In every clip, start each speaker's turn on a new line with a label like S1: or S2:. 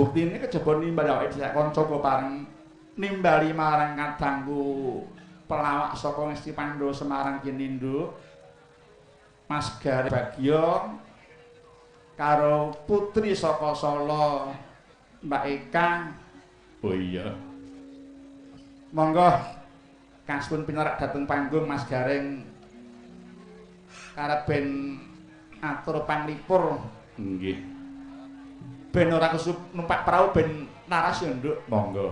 S1: Buktine kejaba nimbali awake dhisik kanca pareng nimbali marang kadangku pelawak saka Ngesti Pandhawa Semarang Kininduk. Mas Gareng Bagyo karo putri saka Solo Mbak Eka. Oh iya. Monggo kasuwun pinarak dhateng panggung Mas Gareng karep ben atur panglipur. Nggih. Ben ora kesup numpak prau ben laras ya, Nduk. Monggo.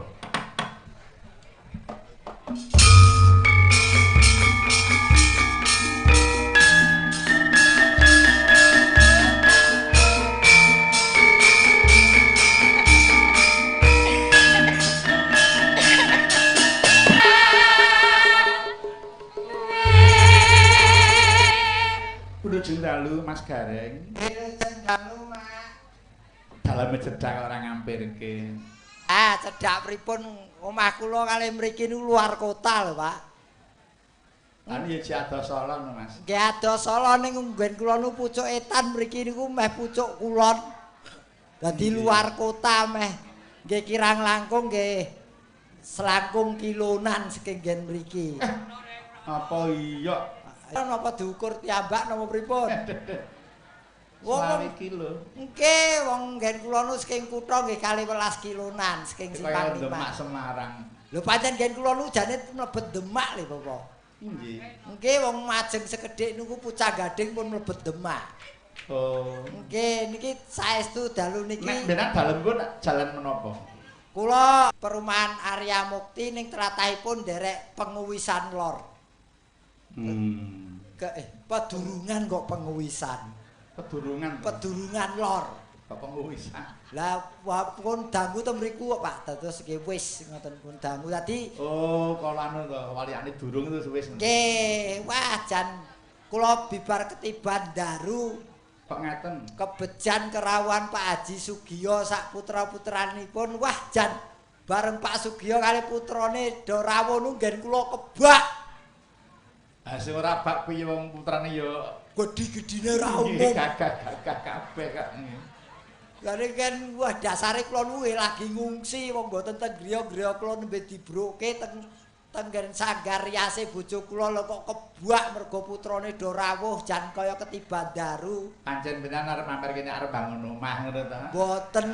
S1: Wilujeng dalu Mas Gareng.
S2: Wilujeng dalu, Mas.
S1: Daleme cedhak ora ngampirke.
S2: Ah, cedhak pripun omah kula kalih mriki niku luar kota lho, Pak.
S1: Lan ya jek adoh Solo no, Mas.
S2: Nggih adoh Solo ning nggen kula niku pucuk etan mriki niku meh pucuk kulon. Dadi luar kota meh nggih kirang langkung nggih selangkung kilonan saking nggen mriki.
S1: Apa iya?
S2: Napa diukur piyambak napa pripun?
S1: Wong kilo.
S2: Nggih, wong nggen kula nu saking kutha nggih 12 kilonan saking Simpang 5.
S1: Demak Semarang.
S2: Lho pancen nggen kula nu jane mlebet Demak lho, Bapak.
S1: Nggih.
S2: Nggih, wong majeng sekedhik niku Pucang Gading pun mlebet Demak.
S1: Oh.
S2: Nggih, niki saestu dalu niki.
S1: Nek benak dalem pun jalan menapa?
S2: Kula perumahan Arya Mukti ning tlatahipun nderek Penguwisan Lor. Pedurungan kok Penguwisan.
S1: Pedurungan.
S2: Pedurungan Lor.
S1: Kok Penguwisan.
S2: Lah pun dangu to mriku kok Pak, dados nggih wis ngoten pun dangu tadi.
S1: Oh, kala anu to, walikane durung itu wis.
S2: Nggih, wah jan kula bibar ketiban daru
S1: kok ngaten.
S2: Kebejan kerawan Pak Haji Sugiyo sak putra-putranipun, wah jan bareng Pak Sugiyo kali putrane do rawuh nggen kula kebak.
S1: Ha sing ora bak piye wong putrane ya
S2: gedhi-gedhine ra umum.
S1: Gagah-gagah kabeh kok.
S2: Lah kan wah dasare kula nuwe lagi ngungsi wong mboten teng griya-griya kula nembe dibroke teng tenggen sanggar riase bojo kula lho kok kebak mergo putrane do rawuh jan kaya ketiban daru.
S1: Pancen bener arep mampir kene arep bangun omah ngono ta?
S2: Mboten.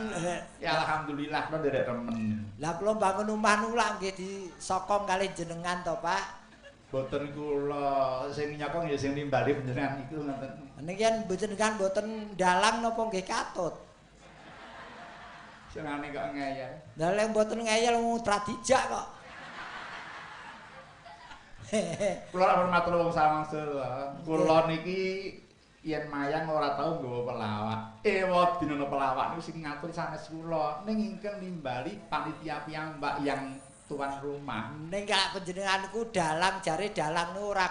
S1: Ya alhamdulillah kula nderek remen.
S2: Lah kula bangun omah niku lak nggih disokong kalih jenengan to, Pak.
S1: Boten kula sing nyokong ya sing nimbali panjenengan niku ngoten.
S2: Niki kan panjenengan boten dalang napa nggih katut?
S1: Senengane kok ngeyel.
S2: Lah lek mboten ngeyel wong tradijak kok.
S1: Kula ora matur wong samangsul. Kula niki yen mayang ora tau nggawa pelawak. Ewa dina pelawak niku sing ngatur sanes kula ning ingkang nimbali panitia piyambak yang tuan rumah.
S2: Ning kak panjenengan niku dalang jare dalang niku ora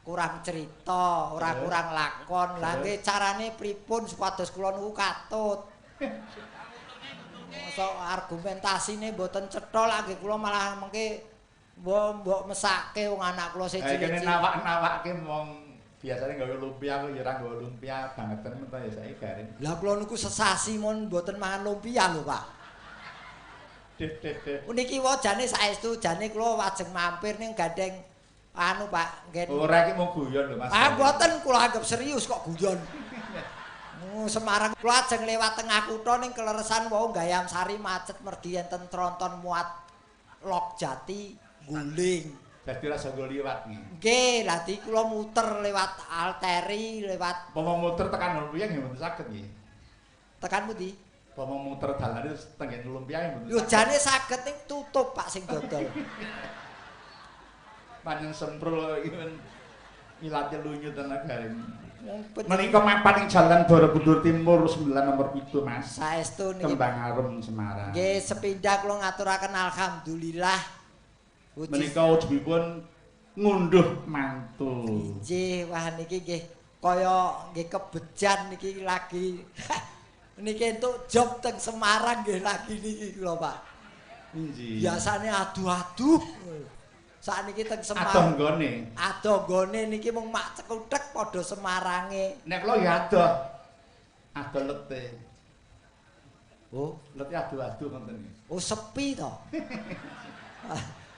S2: kurang cerita, ora kurang lakon. Lah nggih carane pripun supados kula niku katut? Mosok argumentasine mboten cetha lak nggih kula malah mengke mbok mesake wong anak kula sing cilik.
S1: Kene nawak-nawake mong biasane gawe lumpia kok ya ora nggawa lumpia bangeten men to ya saiki garing.
S2: Lah kula niku sesasi mon mboten mangan lumpia lho, Pak. Niki wajane saestu jane kula wajeng mampir ning gandeng anu Pak ngen.
S1: Ora iki mung guyon lho Mas.
S2: Ah mboten kula anggap serius kok guyon. Semarang kula ajeng lewat tengah kutha ning keleresan wau Gayam Sari macet mergi enten tronton muat lok jati guling.
S1: Dadi rasa nggo liwat nggih.
S2: Nggih, lha di kula muter lewat Alteri, lewat
S1: pomo muter tekan lumpia nggih mboten saged nggih.
S2: Tekan pundi?
S1: Pomo muter dalane terus tenggen lumpia nggih mboten.
S2: Lho jane saged ning tutup Pak sing dodol.
S1: Panjen semprul iki milate lunyu tenan garing. Menika mapan ing Jalan Borobudur Timur 9 nomor 7 Mas.
S2: Saestu niki
S1: Kembang Arum Semarang.
S2: Nggih, sepindah kula ngaturaken alhamdulillah.
S1: Menika wujudipun ngunduh mantu.
S2: Nggih, wah niki nggih kaya nggih kebejan niki lagi. Niki entuk job teng Semarang nggih lagi niki kula Pak.
S1: Nggih.
S2: Biasane aduh-aduh. Sakniki teng Semarang.
S1: Adoh nggone.
S2: Adoh nggone niki mung mak cekuthek padha Semarange.
S1: Nek kula ya adoh. Adoh lete.
S2: Oh,
S1: Leti adu-adu ngoten iki.
S2: Oh sepi to.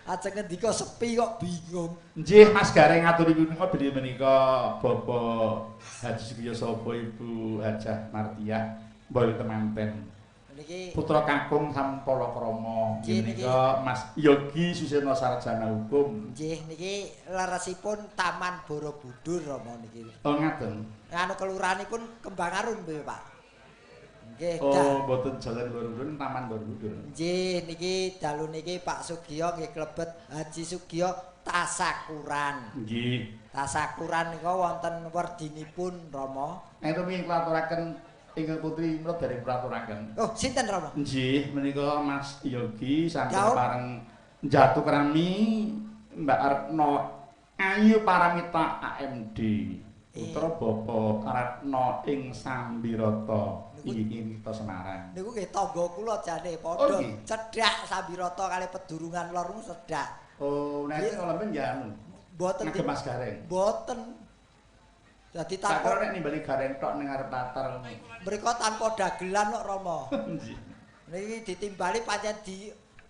S2: Ajeng ngendika sepi kok bingung.
S1: Nggih Mas Gareng ngaturi punika bilih menika Bapak Haji Sugiyo sapa Ibu Hajah Martiah boyo temanten.
S2: Niki
S1: Putra kakung Sampala Krama
S2: Nggih,
S1: menika Mas Yogi Suseno Sarjana Hukum.
S2: Nggih niki leresipun Taman Borobudur Rama niki.
S1: Oh ngaten.
S2: Anu kelurahanipun Kembang Arum nggih Pak. Nggih.
S1: Oh mboten Jalan Borobudur, Taman Borobudur.
S2: Nggih niki dalu niki Pak Sugiyo nggih klebet Haji Sugiyo tasakuran.
S1: Nggih.
S2: Tasakuran nika wonten werdinipun Rama.
S1: Nek rumiyin kula aturaken ingkang putri menika dereng kula aturaken.
S2: Oh sinten Rama?
S1: Nggih menika Mas Yogi sampun pareng njatukrami Mbak Retno Ayu Paramita AMD. Putra Bapak Ratno ing Sambirata inggih kita Semarang.
S2: Niku nggih tangga kula jane padha cedhak Sambirata kali Pedurungan Lor niku cedhak.
S1: Oh, nek ngolemben ya anu.
S2: Mboten
S1: ngagem Mas Gareng.
S2: Mboten. Dadi tanpa
S1: nek nimbali Gareng tok ning ngarep latar.
S2: Mriko tanpa dagelan kok Rama.
S1: Nggih.
S2: Niki ditimbali pancen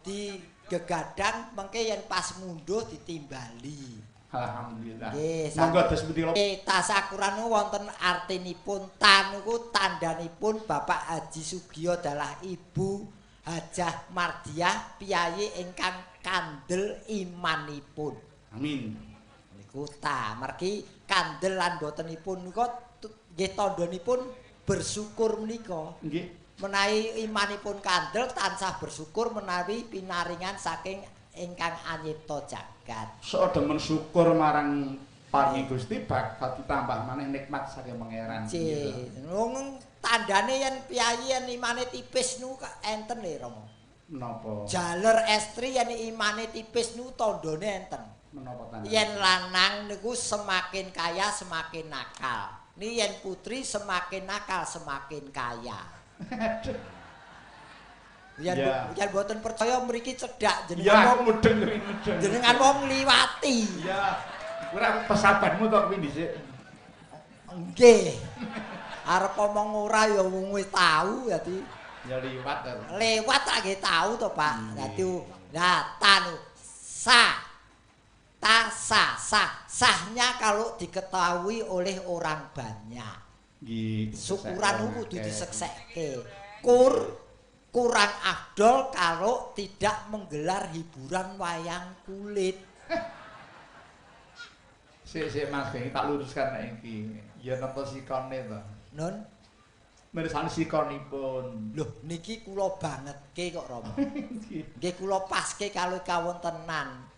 S2: di gegadang mengke yen pas ngunduh ditimbali.
S1: Alhamdulillah.
S2: Monggo dos pundi kula. Tasakuran wonten artinipun tan niku tandhanipun Bapak Haji Sugiyo dalah Ibu Hajah Mardiah piyayi ingkang kandel imanipun.
S1: Amin.
S2: Niku ta mergi kandel lan botenipun nika nggih tandhanipun bersyukur menika.
S1: Nggih.
S2: Menawi imanipun kandel tansah bersyukur menawi pinaringan saking ingkang anyipta jagat.
S1: Sok demen syukur marang paringi Gusti bakal ditambah maneh nikmat saking Pangeran.
S2: Nggih. Wong tandane yen piyayi yen imane tipis niku enten lho Rama.
S1: Menapa?
S2: Jaler estri yen imane tipis niku tandane enten.
S1: Menapa tandane?
S2: Yen lanang niku semakin kaya semakin nakal. Ni yen putri semakin nakal semakin kaya. Yen yen mboten percaya mriki cedhak
S1: jenengan wong mudeng kuwi mudeng.
S2: Jenengan wong ngliwati.
S1: Iya. Ora pesabanmu to kuwi dhisik.
S2: Nggih. Arep omong ora ya wong wis tau dadi
S1: ya liwat to.
S2: Lewat tak nggih tau to, Pak. Dadi nah tanu sa ta sa sa sahnya kalau diketahui oleh orang banyak.
S1: Nggih.
S2: Syukuran kudu diseksekke. Kurang afdol kalau tidak menggelar hiburan wayang kulit.
S1: Sik Mas Geng tak luruskan nek iki. Ya napa sikone to?
S2: Nun.
S1: Mirsani sikonipun.
S2: Loh niki kula bangetke kok Rama. Nggih kula paske kalih kawontenan.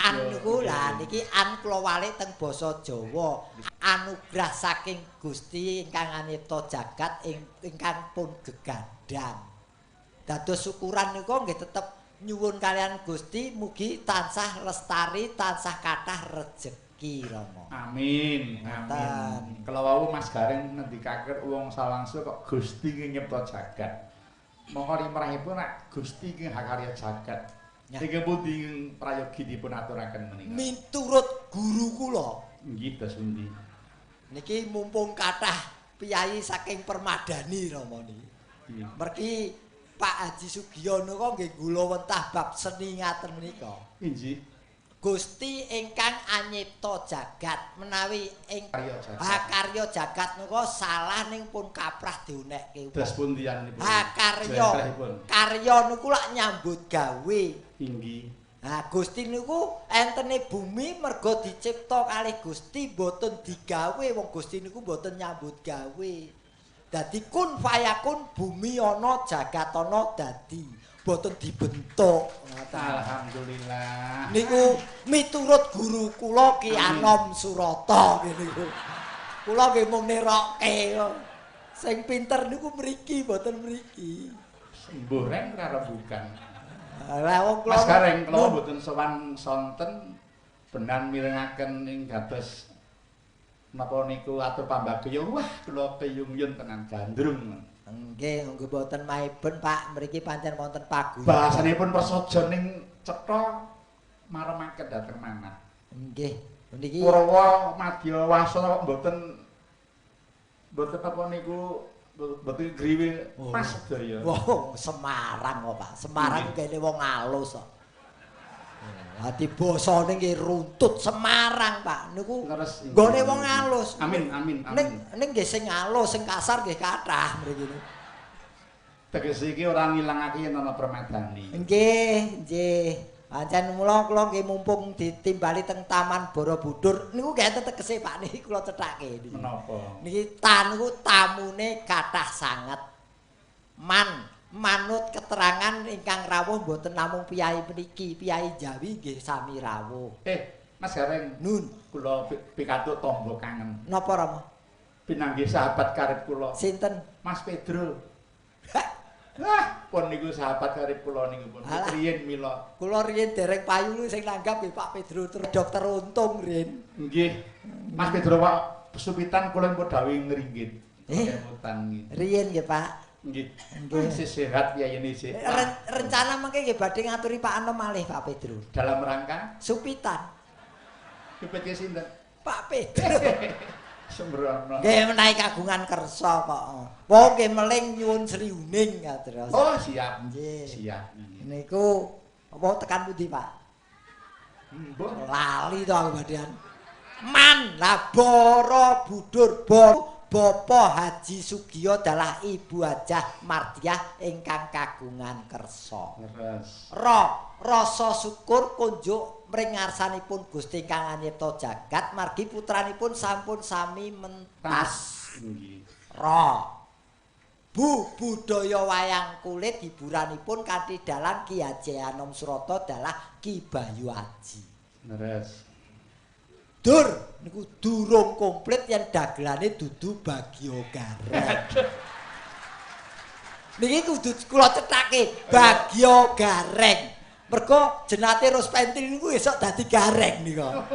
S2: An niku lah niki an kula walik teng basa Jawa. Anugrah saking Gusti ingkang anyipta jagat ingkang pun gegadang. Dados syukuran niku nggih tetep nyuwun kalian Gusti mugi tansah lestari, tansah kathah rejeki Rama.
S1: Amin. Amin. Kala wau Mas Gareng ngendikaken wong salangsu kok Gusti nyipta jagat. Mongko limrahipun nek Gusti ing hakarya jagat. Ingkang pundi prayogi dipun aturaken menika?
S2: Miturut guru kula.
S1: Nggih, dos pundi?
S2: Niki mumpung kathah piyayi saking Permadani Rama niki. Mergi Pak Haji Sugiyo nika nggih gulawentah bab seni ngaten menika.
S1: Inggih.
S2: Gusti ingkang anyipta jagat menawi ing hakarya jagat nika salah ning pun kaprah diunekke.
S1: Dos pundi anipun?
S2: Hakarya. Karya niku lak nyambut gawe.
S1: Inggih.
S2: Nah, Gusti niku entene bumi merga dicipta kalih Gusti mboten digawe wong Gusti niku mboten nyambut gawe. Dadi kun fayakun bumi ana jagat ana dadi mboten dibentuk.
S1: Alhamdulillah.
S2: Niku miturut guru kula Ki Anom Surata niku. Kula nggih mung nerokke. Sing pinter niku mriki mboten mriki.
S1: Mbuh reng ora rembugan.
S2: Lah wong kula
S1: Mas Gareng kula mboten sowan sonten benan mirengaken ing dados napa niku atur pambagya wah kula keyung-yun tenan gandrung.
S2: Nggih, nggih mboten maeben Pak, mriki pancen wonten paguyuban.
S1: Bahasanipun prasaja ning cetha maremaken dhateng manah.
S2: Nggih, niki
S1: Kurawa Madya Wasa kok mboten napa niku Mboten griwe pas sedaya.
S2: Wah, Semarang kok, Pak. Semarang kene wong alus kok. Ati basane nggih runtut Semarang, Pak. Niku nggone wong alus.
S1: Amin, amin, amin.
S2: Ning nggih sing alus, sing kasar nggih kathah mriki niku.
S1: Tegese iki ora ngilangake yen ana permadani.
S2: Nggih, nggih. Pancen mula kula nggih mumpung ditimbali teng Taman Borobudur niku nggih enten tegese, Pak, niki kula cethake niki.
S1: Menapa?
S2: Niki tan niku tamune kathah sanget. Man manut keterangan ingkang rawuh mboten namung piyai meniki, piyai Jawi nggih sami rawuh.
S1: Mas Gareng,
S2: Nun,
S1: kula pikantuk tamba kangen.
S2: Napa, Rama?
S1: Pinanggih sahabat karib kula.
S2: Sinten?
S1: Mas Pedro. Wah, pun niku sahabat karib kula niku pun. Riyin mila.
S2: Kula riyin dereng payu sing nanggap nggih Pak Pedro terus Dokter Untung riyin.
S1: Nggih. Mas Pedro Pak Supitan kula pun dawuh ngringgit. Kemutan nggih.
S2: Riyin nggih, Pak.
S1: Nggih. Nggih. Sih sehat piyayine sih.
S2: Rencana mengke nggih badhe ngaturi Pak Anom malih Pak Pedro.
S1: Dalam rangka
S2: Supitan.
S1: Supit sinten?
S2: Pak Pedro.
S1: Sembrono.
S2: Nggih menawi kagungan kersa kok. Wong nggih meling nyuwun Sri Uning kados.
S1: Oh, siap.
S2: Nggih.
S1: Siap.
S2: Niku apa tekan pundi, Pak?
S1: Mbah
S2: lali to aku badean. Man lah Borobudur Bapak Haji Sugiyo dalah Ibu Hajah Mardiah ingkang kagungan kersa.
S1: Leres.
S2: Rasa syukur kunjuk mring ngarsanipun Gusti kang anyipta jagat margi putranipun sampun sami mentas.
S1: Nggih.
S2: Bu budaya wayang kulit hiburanipun kanthi dalang Ki Haji Anom Surata dalah Ki Bayu Aji.
S1: Leres.
S2: Dur niku durung komplit yen dagelane dudu Bagio Gareng. Niki kudu kula cethake Bagio Gareng. Mergo jenate Rospentil niku esuk dadi Gareng nika.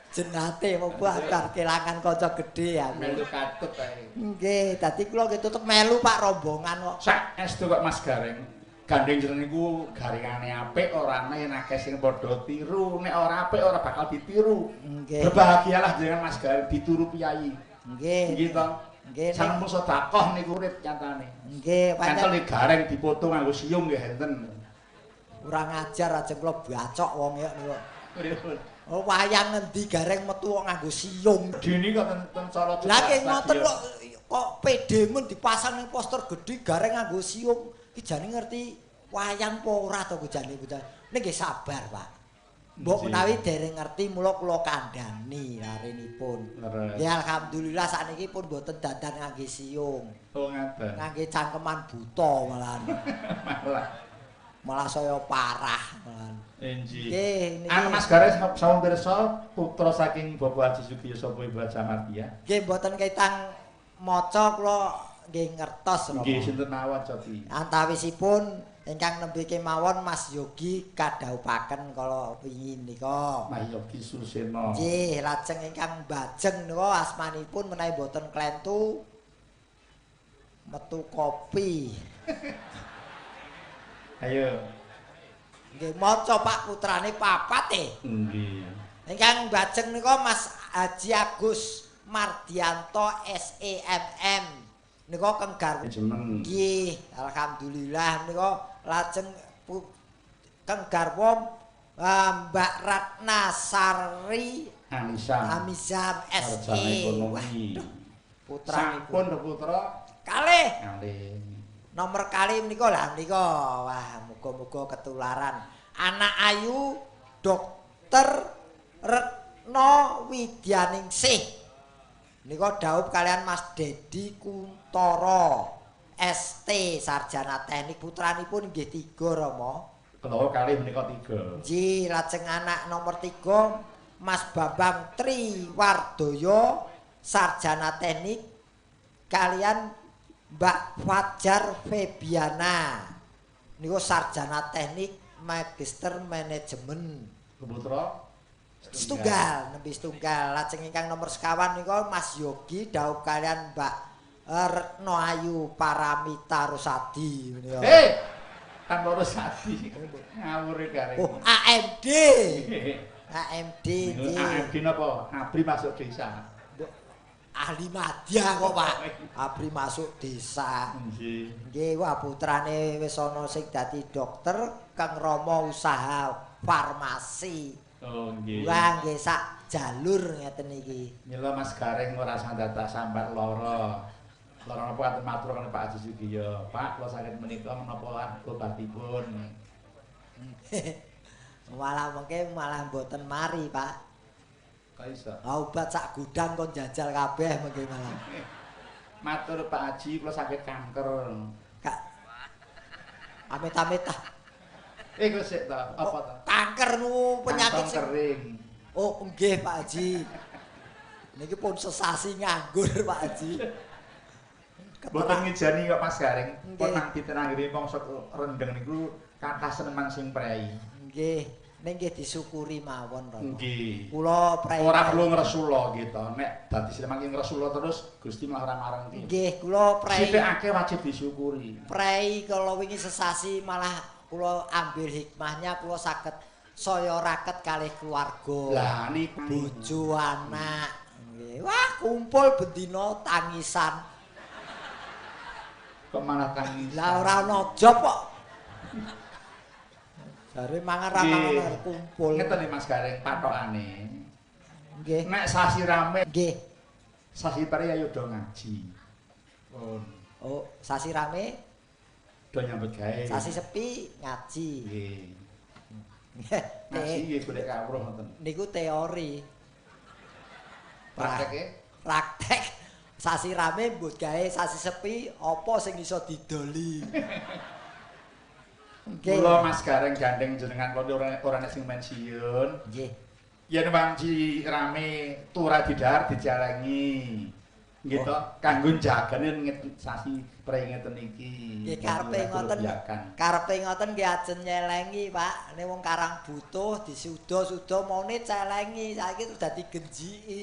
S2: Jenate wong bakar kelangan kanca gedhe aku.
S1: Melu katut ae.
S2: Nggih, dadi kula nggih tetep melu Pak rombongan kok.
S1: Sak estu kok Mas Gareng. Gandeng jeneng niku garingane apik ora yen akeh sing padha tiru, nek ora apik ora bakal ditiru.
S2: Nggih.
S1: Berbahagialah jenengan Mas Gareng dituru piyayi.
S2: Nggih.
S1: Nggih to.
S2: Nggih.
S1: Sampun sedekah niku urip nyatane.
S2: Nggih,
S1: pancen Gareng dipoto nganggo siung nggih enten.
S2: Kurang ajar ajeng kula bacok wong e niku. Oh wayang ngendi Gareng metu kok nganggo siung.
S1: Dini kok ten cara.
S2: Lah nggih ngoten kok PD mun dipasang ning poster gedhe Gareng nganggo siung. Ki jane ngerti wayang apa ora to ku jane bocah. Ning nggih sabar, Pak. Mbok menawi dereng ngerti mula kula kandhani larenipun. Ya alhamdulillah sakniki pun mboten dandan ngangge siung.
S1: Oh ngaten.
S2: Ngangge cangkeman buta malahan. Malah saya parah malahan.
S1: Nggih.
S2: Nggih niki.
S1: Anu Mas Gareng sampun pirsa putra saking Bapak Haji Sugiyo sapa Ibu Hajah Mardiah.
S2: Nggih mboten ketang maca kula nggih ngertos napa.
S1: Nggih sinten mawon Cobi.
S2: Antawisipun ingkang nembe kemawon Mas Yogi kadhawuhaken kala wingi nika.
S1: Mas Yogi Suseno.
S2: Nggih, lajeng ingkang mbajeng nika asmanipun menawi mboten klentu metu kopi.
S1: Ayo.
S2: Nggih maca Pak putrane papat e.
S1: Nggih.
S2: Ingkang mbajeng nika Mas Haji Agus Mardianto SEMM. Nika keng garwa. Nggih, alhamdulillah nika lajeng keng garwa Mbak Ratna Sari
S1: Anisa
S2: Amizam SE. Waduh.
S1: Putranipun putra
S2: kalih.
S1: Kalih.
S2: Nomor kalih menika lah menika. Wah, muga-muga ketularan. Anak ayu Dokter Retno Widyaningsih. Nika dhaup kalian Mas Dedi Kuntoro ST sarjana teknik putranipun nggih 3 Rama.
S1: Kula kalih menika 3.
S2: Nggih, lajeng anak nomor 3 Mas Bambang Triwardoyo sarjana teknik kalian Mbak Fajar Febiana. Niku sarjana teknik magister manajemen.
S1: Putra
S2: setunggal, nembe setunggal. Lajeng ingkang nomor sekawan nika Mas Yogi dhaup kalian Mbak Retno Ayu Paramita Rosadi menika.
S1: Hei, tanpa Rosadi. Ngawur gareng.
S2: Oh, AMD. AMD.
S1: AMD napa? Abri masuk desa.
S2: Ahli madya kok, Pak. Abri masuk desa.
S1: Nggih.
S2: Nggih, wah putrane wis ana sing dadi dokter, Kang Rama usaha farmasi.
S1: Oh nggih.
S2: Wah, nggih sak jalur ngeten iki.
S1: Mila Mas Gareng ora sandadak sambat lara. Lara napa katen matur karo Pak Haji Sugiyo. Pak, kula saged menika menapa obatipun.
S2: Malah mengke malah mboten mari, Pak.
S1: Kok iso?
S2: Obat sak gudang kon jajal kabeh mengke malah.
S1: Matur Pak Haji, kula sakit kanker.
S2: Kak. Amit-amit ah.
S1: Iku sik ta, apa ta?
S2: Kanker nu penyakit
S1: sing kering.
S2: Oh, nggih Pak Haji. Niki pun sesasi nganggur Pak Haji.
S1: Mboten ngijani kok Mas Gareng. Pun nang ditenanggiri mangsa rendeng niku kathah seneman sing prei.
S2: Nggih. Ning nggih disyukuri mawon Rama.
S1: Nggih.
S2: Kula prei.
S1: Ora perlu ngresula gitu. Nek dadi sineman ki ngresula terus Gusti malah ora mareng.
S2: Nggih, kula prei.
S1: Sithik akeh wajib disyukuri.
S2: Prei kala wingi sesasi malah kula ambil hikmahnya, kula saged saya raket kalih keluarga.
S1: Lah niku
S2: bojo anak. Nggih. Wah, kumpul bendina tangisan.
S1: Kok malah tangisan?
S2: Lah ora ana job kok. Jare mangan ra mangan kumpul.
S1: Ngeten iki Mas Gareng patokane.
S2: Nggih.
S1: Nek sasi rame
S2: nggih.
S1: Sasi pari ayo do ngaji. Pun.
S2: Oh, sasi rame
S1: do nyambut gawe.
S2: Sasi sepi ngaji.
S1: Nggih. Ngaji nggih golek kawruh ngoten.
S2: Niku teori.
S1: Prakteke?
S2: Praktek. Sasi rame mbut gawe, sasi sepi apa sing iso didoli.
S1: Kula Mas Gareng gandeng jenengan kula ora nek sing pensiun.
S2: Nggih.
S1: Yen wanci rame tura didhahar dijalengi. Nggih to, kanggo jagane sasi prei ngeten iki.
S2: Nggih karepe ngoten. Karepe ngoten nggih ajeng nyelengi, Pak. Nek wong karang butuh disuda-suda maune celengi, saiki terus dadi genjiki.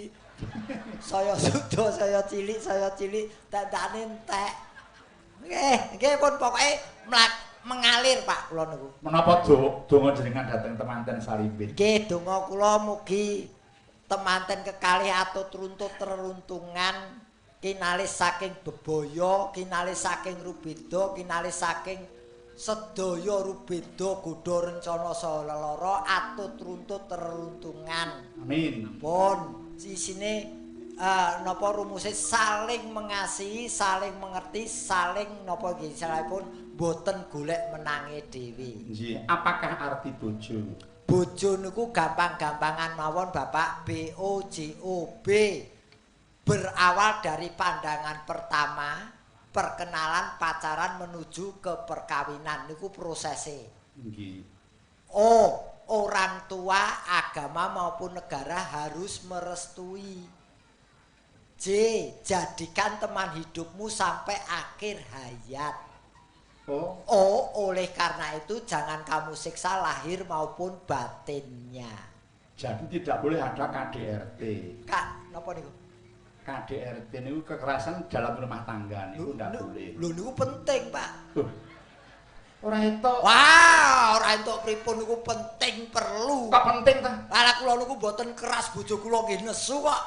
S2: Saya suda, saya cilik, tandane entek. Nggih, nggih pun pokoke mengalir Pak kula niku.
S1: Menapa donga jenengan dhateng temanten Sarimbit?
S2: Nggih, donga kula mugi temanten kekalih atut runtut reruntungan kinalih saking bebaya, kinalih saking rubeda, kinalih saking sedaya rubeda godha rencana saha lelara atut runtut reruntungan.
S1: Amin.
S2: Pun isine napa rumuse saling mengasihi, saling mengerti, saling napa nggih istilahipun boten golek menange dhewe.
S1: Nggih, apakah arti bojo?
S2: Bojo niku gampang-gampangan mawon Bapak, B O J O B. Berawal dari pandangan pertama, perkenalan, pacaran menuju ke perkawinan niku prosese.
S1: Nggih.
S2: O, orang tua, agama maupun negara harus merestui. J, jadikan teman hidupmu sampai akhir hayat.
S1: Oh.
S2: O, oleh karena itu jangan kamu siksa lahir maupun batinnya.
S1: Jadi tidak boleh ada KDRT.
S2: Kak, napa niku?
S1: KDRT niku kekerasan dalam rumah tangga niku ndak boleh.
S2: Lho niku penting, Pak.
S1: Ora entuk.
S2: Wah, ora entuk pripun niku penting perlu.
S1: Kok penting ta?
S2: Lah kula niku mboten keras, bojo kula nggih nesu kok.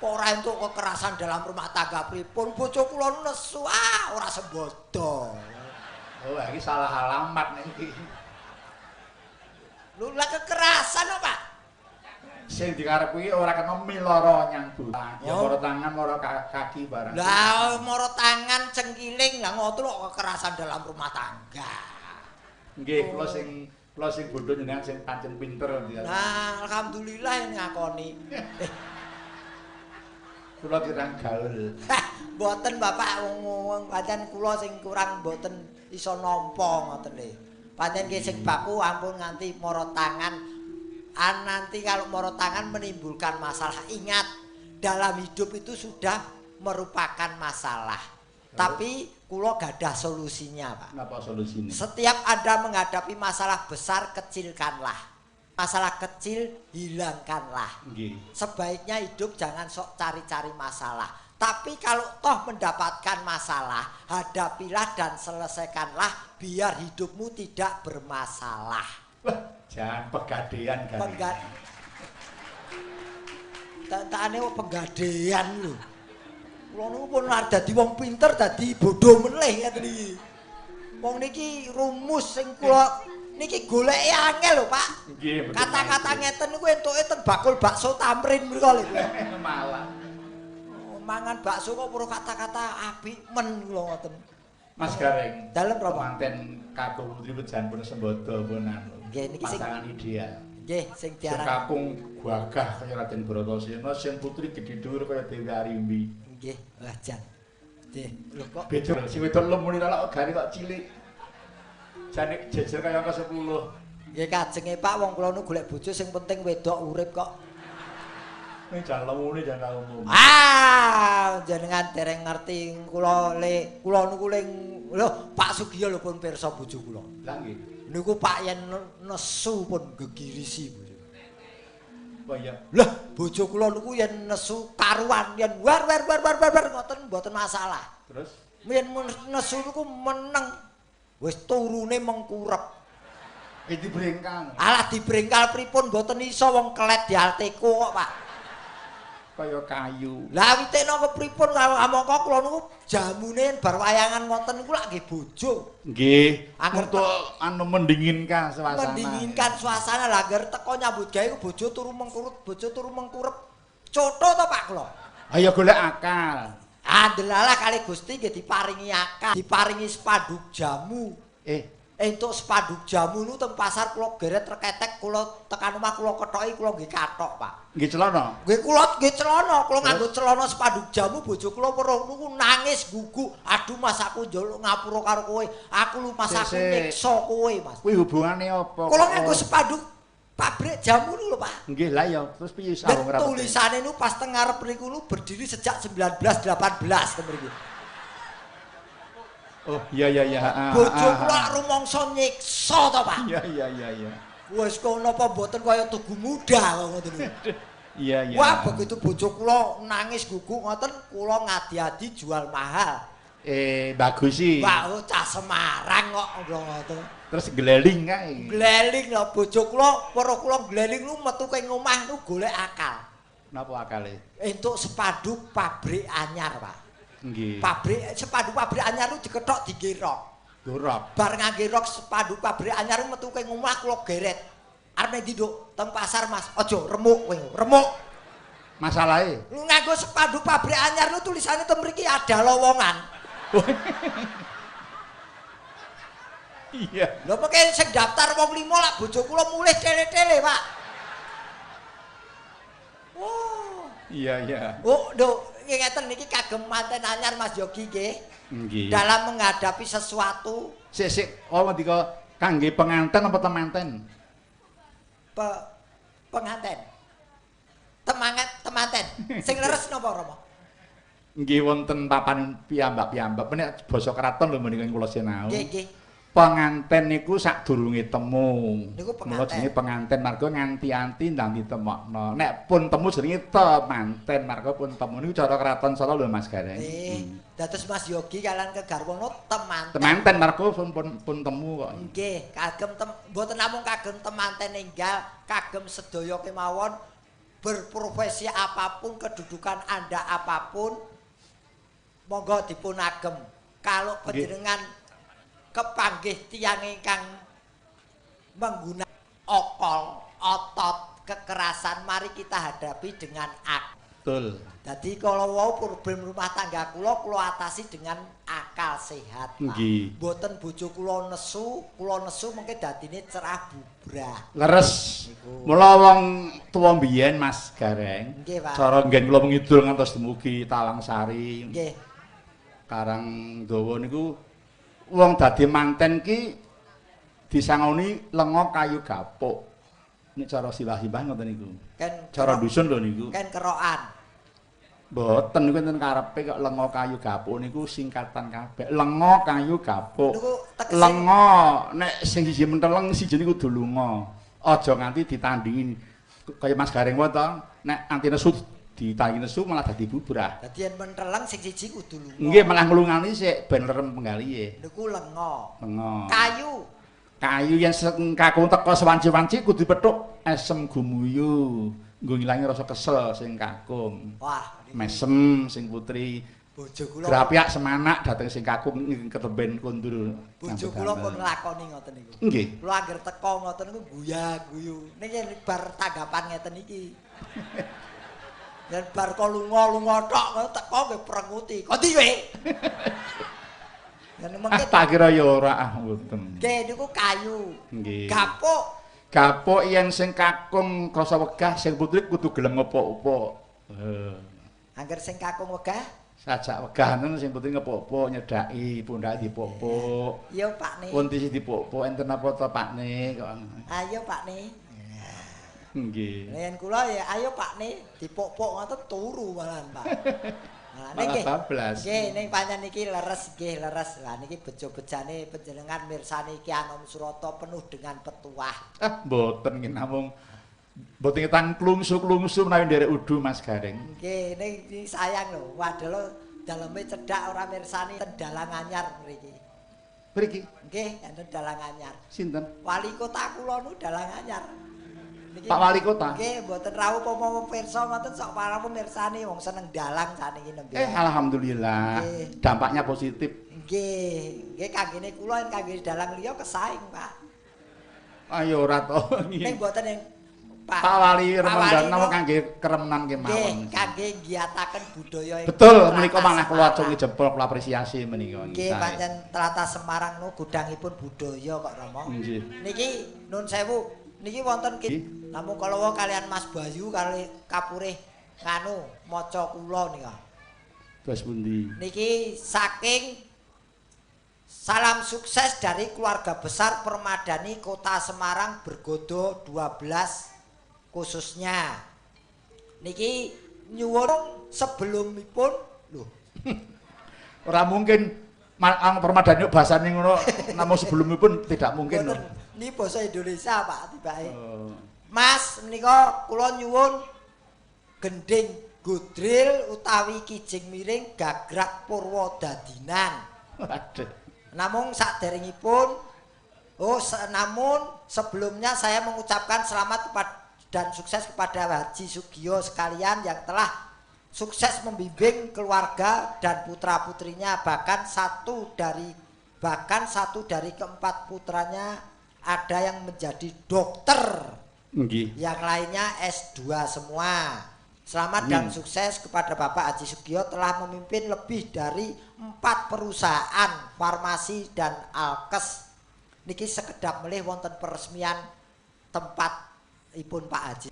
S2: Kok ora entuk kekerasan dalam rumah tangga pripun? Bojo kula nesu, ah ora sembodo.
S1: Oh, iki salah alamat niki.
S2: Lho lah kekerasan kok, Pak.
S1: Sing dikarep kuwi ora kena miloro nyang buta. Ya moro tangan, moro kaki barang.
S2: Lah moro tangan cengkiling, lah ngoten kok kekerasan dalam rumah tangga.
S1: Nggih, kula sing bodho jenengan sing pancen pinter.
S2: Nah, alhamdulillah yang ngakoni.
S1: Kula kirang gaul.
S2: Mboten Bapak, wong pancen kula sing kurang mboten iso nampa ngoten lho. Pancen nggih sing baku ampun nganti moro tangan. Nanti kalau moro tangan menimbulkan masalah. Ingat, dalam hidup itu sudah merupakan masalah. Tapi kula gadah solusinya, Pak.
S1: Napa solusine?
S2: Setiap Anda menghadapi masalah besar, kecilkanlah. Masalah kecil, hilangkanlah.
S1: Nggih.
S2: Sebaiknya hidup jangan sok cari-cari masalah. Tapi kalau toh mendapatkan masalah, hadapilah dan selesaikanlah biar hidupmu tidak bermasalah.
S1: Wah, jangan pegadean kan.
S2: Entek-entekane kok penggadean lho. Kula niku pun arep dadi wong pinter dadi bodho meneh ngeten iki. Wong niki rumus sing kula niki goleke angel lho, Pak.
S1: Nggih, betul.
S2: Kata-kata ngeten niku entuke teng bakul bakso Tamrin mriku lho.
S1: Malah.
S2: Oh, mangan bakso kok pura kata-kata apik men kula ngoten.
S1: Mas Gareng.
S2: Dalem Rama.
S1: Manten kakung putri Wejan pun sembodo pun anu.
S2: Nggih, niki sing
S1: pasangan ideal.
S2: Nggih, sing
S1: Sing
S2: diaran
S1: kakung gagah kaya Raden Bratasena, sing putri gedhe dhuwur kaya Dewi Arimbi.
S2: Nggih, wah jan. Nggih, lho kok
S1: Beda lho, sing wedok lemune lak gare kok cilik. Jane jejer kaya angka 10.
S2: Nggih kajenge Pak, wong kula nu golek bojo sing penting wedok urip kok.
S1: Ning jan lemune jan ra umum.
S2: Ah, jenengan dereng ngerti kula le kula niku le lho Pak Sugiyo lho pun pirsa bojo kula.
S1: Lah nggih.
S2: Niku Pak yen nesu pun gegirisi bojo.
S1: Oh iya.
S2: Lah bojo kula niku yen nesu karuan yen war war war war war, war ngoten mboten masalah.
S1: Terus
S2: Yen nesu niku meneng wis turune mengkurep.
S1: Iki brengkal.
S2: Alah dibrengkal pripun mboten iso wong kelet dialteko kok, Pak.
S1: Kaya kayu.
S2: Lah witekno kepripun amangka kula niku jamune bar wayangan ngoten niku lak nggih bojo.
S1: Nggih,
S2: Angger
S1: untuk anu mendinginkan suasana.
S2: Mendinginkan suasana lah angger teko nyambut gawe ku bojo turu mengkurut, bojo turu mengkurep. Cotho to Pak kula.
S1: Ayo golek akal.
S2: Andelalah kali Gusti nggih diparingi akal, diparingi spanduk jamu. Entuk spanduk jamu niku teng pasar kula geret reketek kula tekan omah kula kethoki kula nggih kathok, Pak.
S1: Nggih celana.
S2: Nggih kula nggih celana, kula nganggo celana spanduk jamu bojo kula weruh niku nangis guguk. Aduh Mas aku njaluk ngapura karo kowe. Aku lu Mas aku
S1: Sik, sik.
S2: nyiksa kowe, Mas.
S1: Kuwi hubungane apa?
S2: Kula nganggo spanduk pabrik jamu niku lho, Pak.
S1: Nggih lah ya, terus piye
S2: Dan
S1: sawung rapete?
S2: tulisane niku pas teng ngarep mriku niku berdiri sejak 1918 teng mriki.
S1: Oh, iya iya iya, heeh.
S2: Bojo kula rumangsa nyiksa to, Pak.
S1: Iya iya iya iya.
S2: Wis kono apa mboten kaya tugu muda kok ngoten niku.
S1: Iya iya.
S2: Wah, begitu bojo kula nangis guguk ngoten, kula ngadi-adi jual mahal.
S1: Bagus sih.
S2: Wah, oh, cah Semarang kok kula ngoten.
S1: Terus gleling kae.
S2: Gleling lho bojo kula, weruh kula gleling lu metu keng omah nu golek akal.
S1: Napa akale?
S2: Entuk spanduk pabrik anyar, Pak.
S1: Nggih.
S2: Pabrik spanduk pabrik anyar nu dikethok dingge rok.
S1: Dorok.
S2: Bar ngangge rok spanduk pabrik anyar metu keng omah kula geret. Arep ning ndi, Nduk? Teng pasar, Mas. Aja remuk kowe, remuk.
S1: Masalahe.
S2: Lu nganggo spanduk pabrik anyar lu tulisane teng mriki ada lowongan.
S1: Iya.
S2: Lho pokoke sing daftar wong limo lak bojo kula mulih tele-tele, Pak. Oh.
S1: Iya iya.
S2: Oh, nduk, ngeten niki kagem manten anyar Mas Yogi nggih.
S1: Nggih.
S2: Dalam menghadapi sesuatu
S1: Sik sik, oh ngendika kangge penganten apa temanten?
S2: Penganten. Temangat temanten. Sing leres napa, Rama?
S1: Nggih wonten papan piyambak-piyambak. Menek basa kraton lho menika kula sinau.
S2: Nggih, nggih.
S1: Penganten niku sadurunge temu.
S2: Niku
S1: Mula
S2: penganten.
S1: jenenge penganten marga nganti-anti ndang ditemokno. Nek pun temu jenenge temanten marga pun temu niku cara kraton Solo lho Mas Gareng.
S2: Nggih. Dados Mas Yogi kalian kegarwana temanten.
S1: Temanten marga pun temu kok.
S2: Nggih, kagem mboten namung kagem temanten enggal, kagem sedaya kemawon berprofesi apapun, kedudukan Anda apapun, monggo dipun agem. Kalau panjenengan kepanggih tiyang ingkang menggunakan okol, otot, kekerasan, mari kita hadapi dengan akal.
S1: Betul.
S2: Dadi kalau wau problem rumah tangga kula kula atasi dengan akal sehat, Pak.
S1: Nggih.
S2: Mboten bojo kula nesu, kula nesu mengke dadine cerah bubrah.
S1: Leres. Mula wong tuwa mbiyen Mas Gareng.
S2: Nggih, Pak.
S1: Cara nggen kula mengidul ngantos dumugi Tawangsari.
S2: Nggih.
S1: Karangdawa niku wong dadi manten ki disangoni lenga kayu gapuk. Nek cara simbah-simbah ngoten niku.
S2: Ken
S1: Cara dusun lho niku.
S2: Ken kerokan.
S1: Mboten niku enten karepe kok lenga kayu gapuk niku singkatan kabeh. Lenga kayu gapuk.
S2: Niku tegese
S1: Lenga nek sing siji menteleng siji niku kudu lunga. Aja nganti ditandingi kaya Mas Gareng wae to. Nek anti nesu ditandingi nesu malah dadi bubrah.
S2: Dadi yen menteleng sing siji kudu lunga.
S1: Nggih malah nglungani sik ben lerem penggalihe.
S2: Niku lenga.
S1: Lenga.
S2: Kayu.
S1: Kayu yen sing kakung teka sewanci-wanci kudu pethuk esem gumuyu. Nggo ngilangi rasa kesel sing kakung.
S2: Wah,
S1: mesem sing putri.
S2: Bojo kula
S1: grapyak semanak dhateng sing kakung ketemben kondur.
S2: Bojo kula pun nglakoni ngoten niku.
S1: Nggih.
S2: Kula anggere teko ngoten niku guya-guyu. Niki bar tanggapan ngeten iki. Yen bar kok lunga-lunga tok ngono teko nggih prenguti. Kondi kowe? Yen mengke
S1: tak kira ya ora ah mboten.
S2: Nggih niku kayu.
S1: Nggih.
S2: Gapuk.
S1: Gapuk yen sing kakung krasa wegah sing putri kudu gelem ngepuk-upuk. Heeh.
S2: Angger sing kakung wegah
S1: sajak wegah ngono sing putri ngepuk-upuk nyedhaki pundhake dipuk-puk.
S2: Iya Pakne.
S1: Pun tisi dipuk-puk enten apa to Pakne kok.
S2: Ayo Pakne.
S1: Nggih.
S2: Yen kula ya ayo Pakne dipuk-puk ngoten turu malahan Pak. Nah niki nggih ning pancen niki leres nggih leres. Lah niki bejo-bejane panjenengan mirsani Ki Anom Surata penuh dengan petuah.
S1: Ah mboten nggih namung mboten ketang klungsu-klungsu menawi nderek udu Mas Gareng.
S2: Nggih niki sayang lho wadala daleme cedhak ora mirsani ten dalang anyar mriki.
S1: Mriki?
S2: Nggih enten dalang anyar.
S1: Sinten?
S2: Wali kota kula nu dalang anyar. Niki,
S1: Pak Wali Kota.
S2: Nggih, mboten rawuh apa pirsa ngoten sok para pemirsani wong seneng dalang saniki nembe.
S1: Alhamdulillah.
S2: Nggih.
S1: Dampaknya positif.
S2: Nggih, nggih kanggene kula yen kangge dalang liya kesaing, Pak.
S1: Ayo ora to.
S2: Ning mboten ing Pak
S1: Pak Wali Remendana namung kangge keremenan kemawon.
S2: Nggih, kangge ngiyataken budaya ing
S1: betul menika malah kula acungi jempol kula apresiasi menika.
S2: Nggih, pancen tlatah Semarang nu gudangipun budaya kok Rama.
S1: Nggih.
S2: Niki nun sewu, niki wonten namung kala kalian Mas Bayu kali kapurih nganu maca kula nika.
S1: Terus pundi?
S2: Niki saking salam sukses dari keluarga besar Permadani Kota Semarang Bergodo 12 khususnya. Niki nyuwun sebelumipun lho.
S1: Ora mungkin ang Permadani bahasane ngono namung sebelumipun tidak mungkin lho.
S2: Niki basa Indonesia Pak tibake.
S1: Oh.
S2: Mas menika kula nyuwun gendhing godril utawi kijing miring gagrak Purwodadinan.
S1: Waduh.
S2: Namung saderengipun namun sebelumnya saya mengucapkan selamat dan sukses kepada Haji Sugiyo sekalian yang telah sukses membimbing keluarga dan putra-putrinya, bahkan satu dari keempat putranya ada yang menjadi dokter.
S1: Nggih.
S2: Yang lainnya S2 semua. Selamat dan sukses kepada Bapak Haji Sugiyo telah memimpin lebih dari 4 perusahaan farmasi dan alkes. Niki sekedap melih wonten peresmian tempat ipun Pak Haji.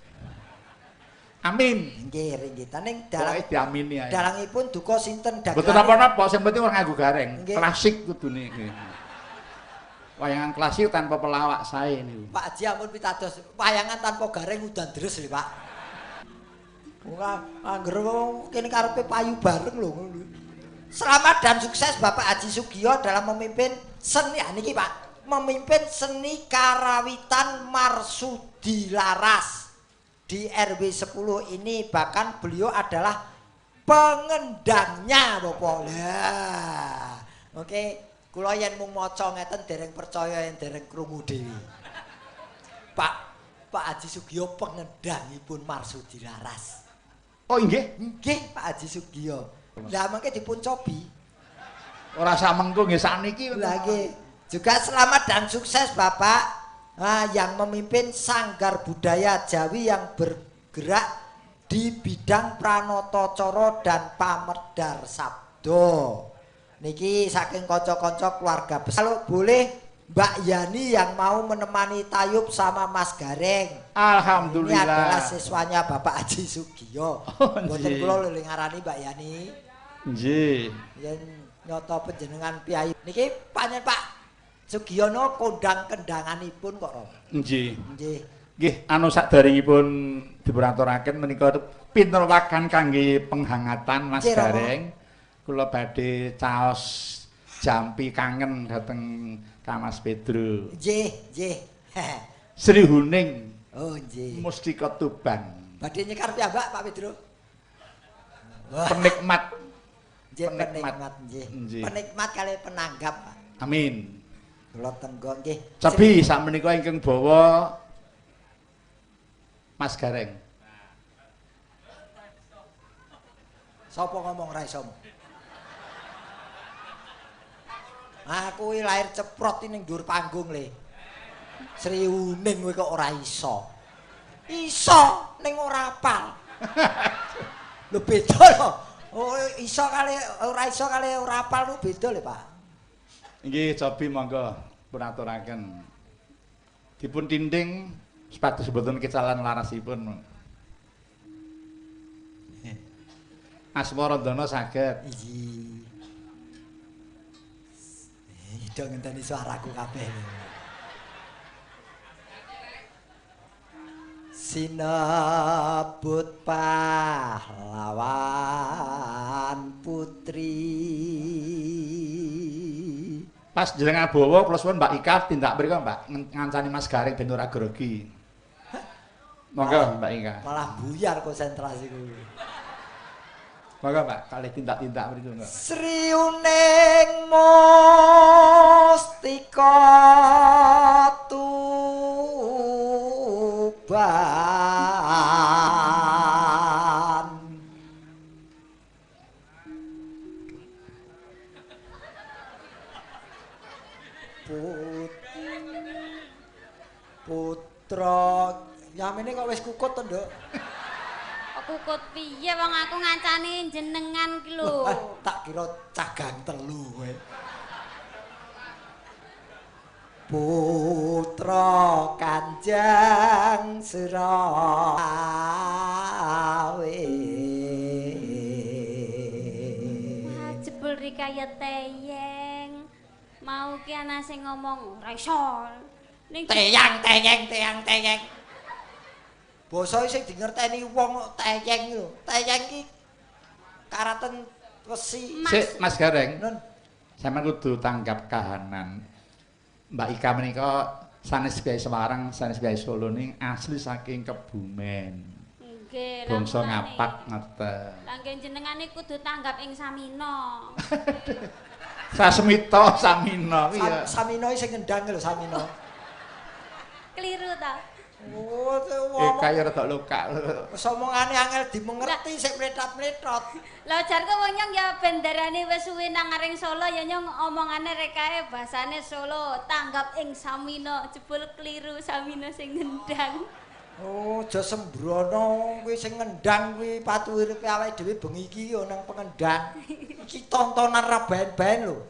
S1: Amin.
S2: Nggih, ringgitan ning dalang
S1: diamini ae.
S2: Dalangipun duka sinten dagelan.
S1: Mboten napa-napa, sing penting ora nganggo gareng. Klasik kudune nggih. Wayangan klasik tanpa pelawak sae niku.
S2: Pak Haji ampun pitados, wayangan tanpa gareng udan deres lho, Pak. Ora anggere wong kene karepe payu bareng lho. Selamat dan sukses Bapak Haji Sugiyo dalam memimpin seni niki Pak, memimpin seni karawitan Marsudi Laras di RW 10 ini, bahkan beliau adalah pengendangnya Bapak. Lah, oke, kula yen mung maca ngeten dereng percaya yen dereng krungu dhewe. Pak Haji Sugiyo pengendangipun Marsudi Laras.
S1: Oh nggih?
S2: Nggih Pak Haji Sugiyo. Lah mangke dipun cobi.
S1: Ora samengko nggih sakniki.
S2: Lah nggih. Juga selamat dan sukses Bapak yang memimpin Sanggar Budaya Jawi yang bergerak di bidang Pranoto Coro dan Pamedar Sabdo. Niki saking kanca-kanca keluarga besar. Kalau boleh Mbak Yani yang mau menemani Tayub sama Mas Gareng.
S1: Alhamdulillah.
S2: Ini adalah siswanya Bapak Haji Sugiyo. Mboten kula lho ngarani Mbak Yani.
S1: Nggih.
S2: Yen nyoto panjenengan piyai. Niki pancen Pak Sugiyono kondang kendanganipun kok, Rom.
S1: Nggih.
S2: Nggih.
S1: Nggih, anu saderengipun dipunaturaken menika pinter wakan kangge penghangatan Mas Gareng. Kula badhe caos jampi kangen dhateng Kang Mas Pedro.
S2: Nggih, nggih.
S1: Sri Huning.
S2: Oh, nggih.
S1: Mustika Tuban.
S2: Badhe nyekar piyambak Pak Pedro.
S1: Penikmat.
S2: Nggih, penikmat nggih. Penikmat kali penanggap, Pak.
S1: Amin.
S2: Kula tenggo nggih.
S1: Cebi sakmenika ingkang bawa Mas Gareng.
S2: Sapa ngomong ra iso? Aku iki lahir ceprot ning dhuwur panggung le. Sri Uning kowe kok ora iso. Iso ning ora apal. Lho beda lho. Oh iso kali ora iso kali ora apal ku beda lho, Pak.
S1: Nggih, cobi monggo pun aturaken. Dipun tinding supados boten kecalan larasipun. Asmarandana saged.
S2: Iki. Do ngenteni suaraku kabeh. Sinebut pahlawan putri.
S1: Pas jenengan bawa kula suwun Mbak Ika tindak mriku Mbak ngancani Mas Gareng ben ora grogi. Monggo Mbak Ika.
S2: Malah buyar konsentrasiku.
S1: Monggo Mbak kalih tindak-tindak mriku Mbak.
S2: Sri Uning Mustika Tuban. Putra yamene kok wis kukut to, Nduk?
S3: Kukut piye wong aku ngancani jenengan ki lho.
S2: Tak kira cagang telu kowe. Putra Kanjeng Surawe.
S3: Wah, jebul rikaya teyeng. Mau ki ana sing ngomong ora iso. Ning
S2: teyang teyeng teyang teyeng. Basa sing dingerteni wong kok teyeng lho. Teyeng ki karaten wesi.
S1: Sik Mas Gareng.
S2: Nun.
S1: Sampeyan kudu tanggap kahanan. Mbak Ika menika sanes biaya Semarang, sanes biaya Solo ning asli saking Kebumen.
S3: Nggih,
S1: bangsa ngapak ngeten.
S3: Lah nggih jenengane kudu tanggap ing Samina.
S1: Sasmita Samina kuwi ya.
S2: Samina sing ngendang lho Samina.
S3: Keliru ta?
S2: Oh, wong
S1: kaya rada lokak.
S2: Wis omongane angel dimengerti sik mlethat-mlethot.
S3: Lah jarku wong nyong ya benderane wis suwe nang aring Solo ya nyong omongane rekae basane Solo, tanggap ing Samina, jebul kliru Samina sing ngendang.
S2: Oh, aja sembrono kuwi sing ngendang kuwi patu uripe awake dhewe bengi iki ya nang pengendang. Iki tontonan ra baen-baen lho.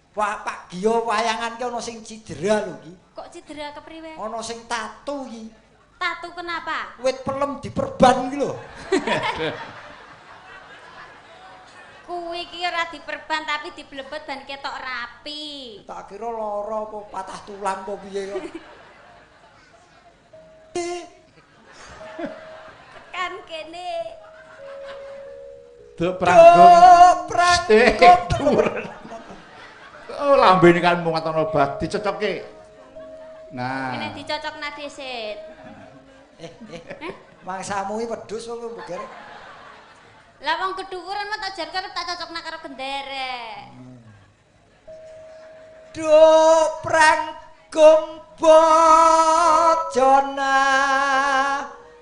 S2: Pak Pak Giyo wayangan ki ana sing cidera lho iki.
S3: Kok cidera kepriwe?
S2: Ana sing tatu iki.
S3: Tatu kenapa?
S2: Wit pelem diperban iki lho.
S3: Kuwi iki ora diperban tapi diblebet ben ketok rapi.
S2: Tak kira lara apa patah tulang apa piye kok.
S3: Tekan kene.
S1: Duk pranggung.
S2: Pranggung.
S1: Oh, lambene kan mung ngono obat dicocokke. Nah.
S3: Kene dicocokna dhisit.
S2: Mangsamu iki wedhus kok mbok gerek.
S3: Lah wong kedhuwuran mah tak jarke tak cocokna karo genderek.
S2: Duk pranggung bojona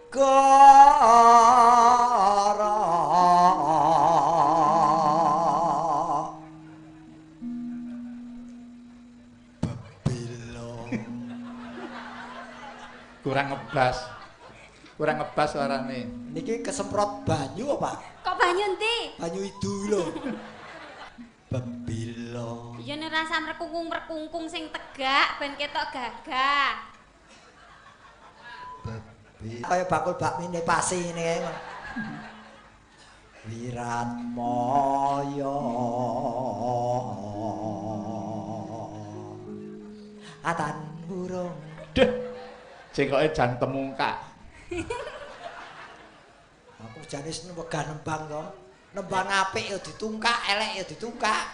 S2: goro. Bebilo.
S1: Kurang ngebas. Kurang ngebas suarane.
S2: Niki kesemprot banyu apa?
S3: Kok banyu endi?
S2: Banyu idu lho. Bebilo.
S3: Ya nek rasa mrekungkung-mrekungkung sing tegak ben ketok gagah.
S2: Bebilo. Kaya bakul bakmine pasi ngene kae. Wiratmaya. Atan burung.
S1: Duh. Cengkoke jan temungkak.
S2: Aku jane seneng wegah nembang to. Nembang apik ya ditungkak, elek ya ditungkak.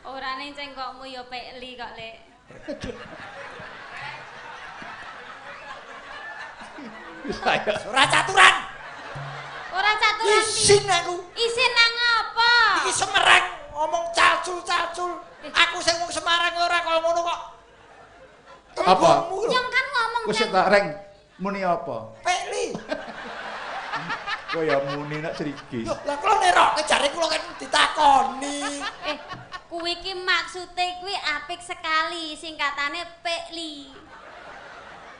S3: Ora ning cengkokmu ya pekli kok, Lek.
S2: Ora caturan.
S3: Ora caturan.
S2: Isin aku.
S3: Isin nang apa?
S2: Iki Semarang ngomong calcul-calcul. Aku sing wong Semarang ora kaya ngono kok.
S1: Apa?
S3: Nyong kan ngomong
S1: wis tak reng muni apa?
S2: Pekli.
S1: Kaya muni nek srigis.
S2: Lho, lah kula nerokke jare kula kan ditakoni.
S3: Kuwi ki maksude kuwi apik sekali, singkatane Pekli.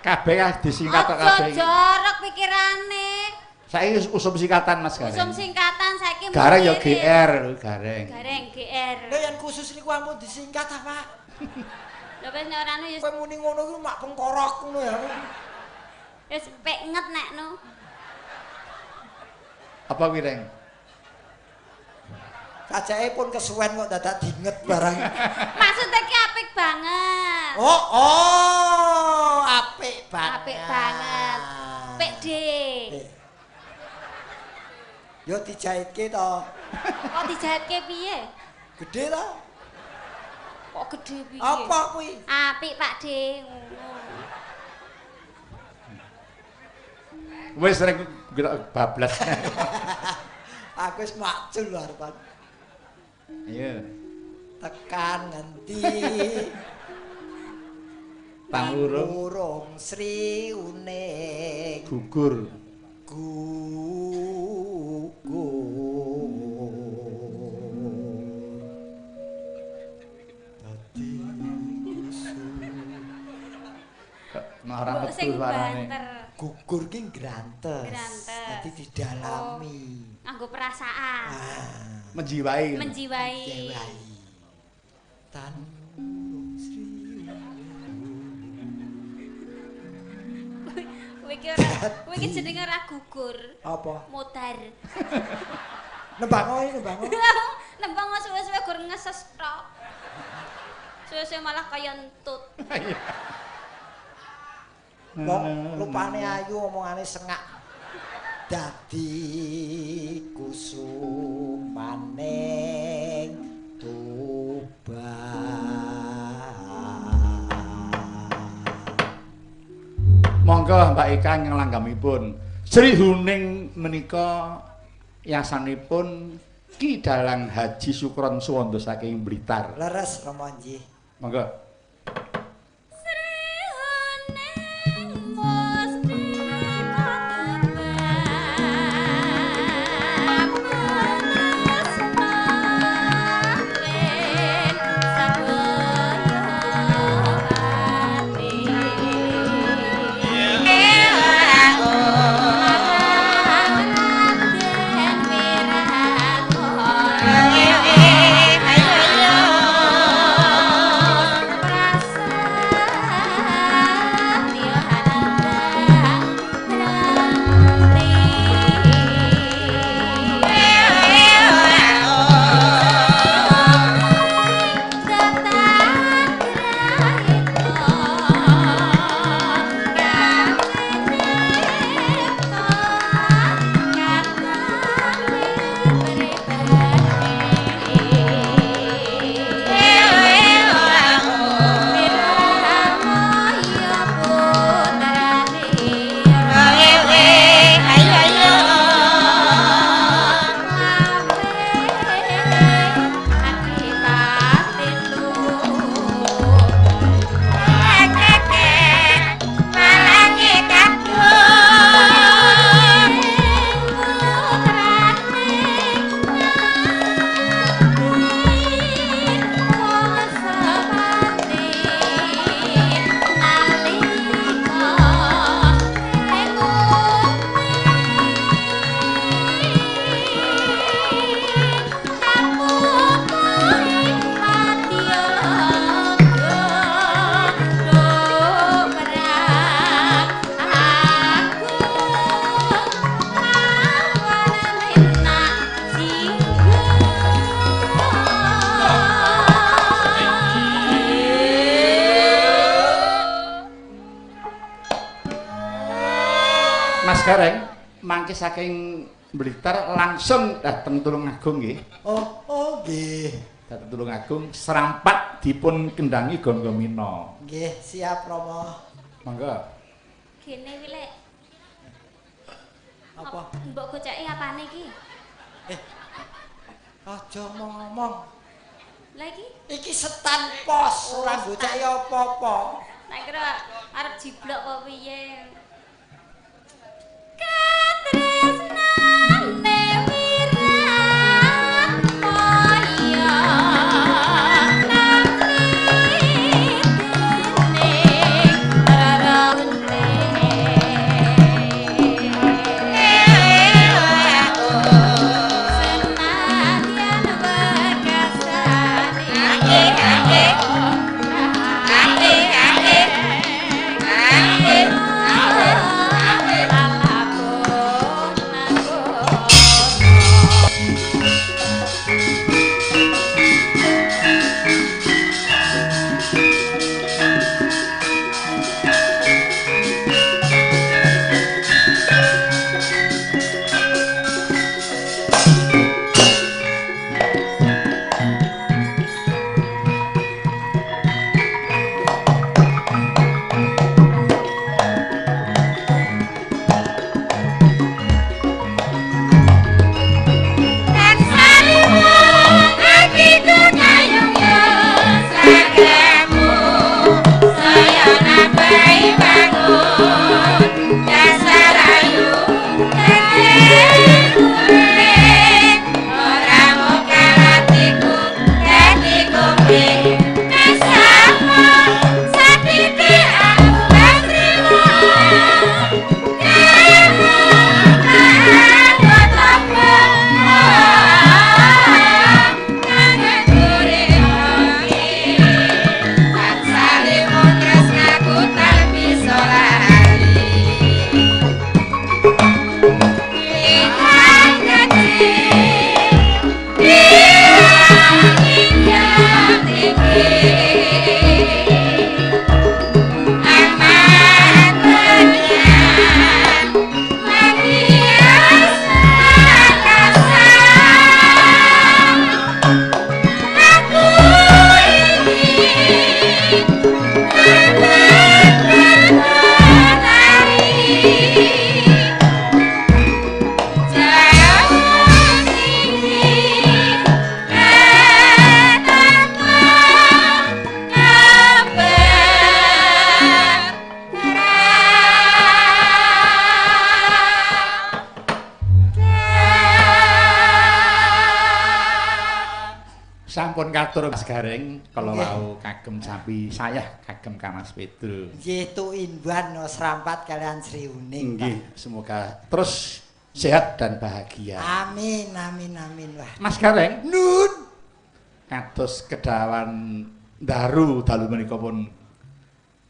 S1: Kabeh ah disingkat tok kabeh.
S3: Aja jorok pikirane.
S1: Saiki usum singkatan Mas Gareng.
S3: Usum singkatan saiki.
S1: Gareng ya GR, Gareng.
S3: Gareng GR.
S2: Lha yen khusus niku ampun disingkat ah, Pak.
S3: Lha wis nek ora anu ya.
S2: Kowe muni ngono kuwi mak pengkorok ngono ya.
S3: Wis penget nek no.
S1: Apa kuwi, Reng?
S2: Kajake pun kesuwen kok dadak dinget barang.
S3: Maksudnya ki apik banget.
S2: Oh, oh, apik banget.
S3: Apik banget. PD.
S2: Yo dijahitke to.
S3: Kok dijahitke piye?
S2: Gedhe to?
S3: Kok gedhe piye?
S2: Apa kuwi?
S3: Apik Pak D. Ngono.
S1: Wis reng bablas.
S2: Aku wis makcul arepan.
S1: Iya.
S2: Tekan ngendi?
S1: Pangurung
S2: urung Sri Uning
S1: gugur.
S2: Gugur. Dadi
S1: ora metu suarane.
S2: Gugur ki grantes. Dadi didalami.
S3: Oh, nganggo perasaan.
S2: Ah.
S1: Menjiwai.
S3: Menjiwai.
S2: Tan Sri.
S3: Kowe iki ora, kowe iki jenenge ora gugur.
S2: Apa?
S3: Modar.
S2: Nembang kowe, nembang.
S3: Nembang suwe-suwe gur ngeses tok. Suwe-suwe malah kaya entut.
S2: Wong rupane ayu omongane sengak. Dadi kusumaning Tuban.
S1: Monggo Mbak Eka nglanggamipun. Sri Huning menika yasanipun Ki Dalang Haji Sukron Suwanda saking Blitar.
S2: Leres Rama nggih.
S1: Monggo. Gareng mangke saking Blitar langsung dhateng Tulungagung nggih.
S2: Oh, oh nggih.
S1: Dhateng Tulungagung serampat dipun kendhangi Ganggamina.
S2: Nggih, siap Rama.
S1: Monggo.
S3: Kene kuwi lek.
S2: Apa?
S3: Mbok goceki apane iki?
S2: Aja ngomong.
S3: Lah iki?
S2: Iki setan pos, ora goceki apa-apa.
S3: Tak kira arep jiblok apa piye. Katresnan
S1: pun katur Mas Gareng kala wau kagem jampi sayah kagem Kang Mas Pedro.
S2: Nggih tuinban srampat kalian Sri Uning.
S1: Nggih, semoga terus sehat dan bahagia.
S2: Amin amin amin. Wah.
S1: Mas Gareng,
S2: nun
S1: kados kedawan daru dalu menika pun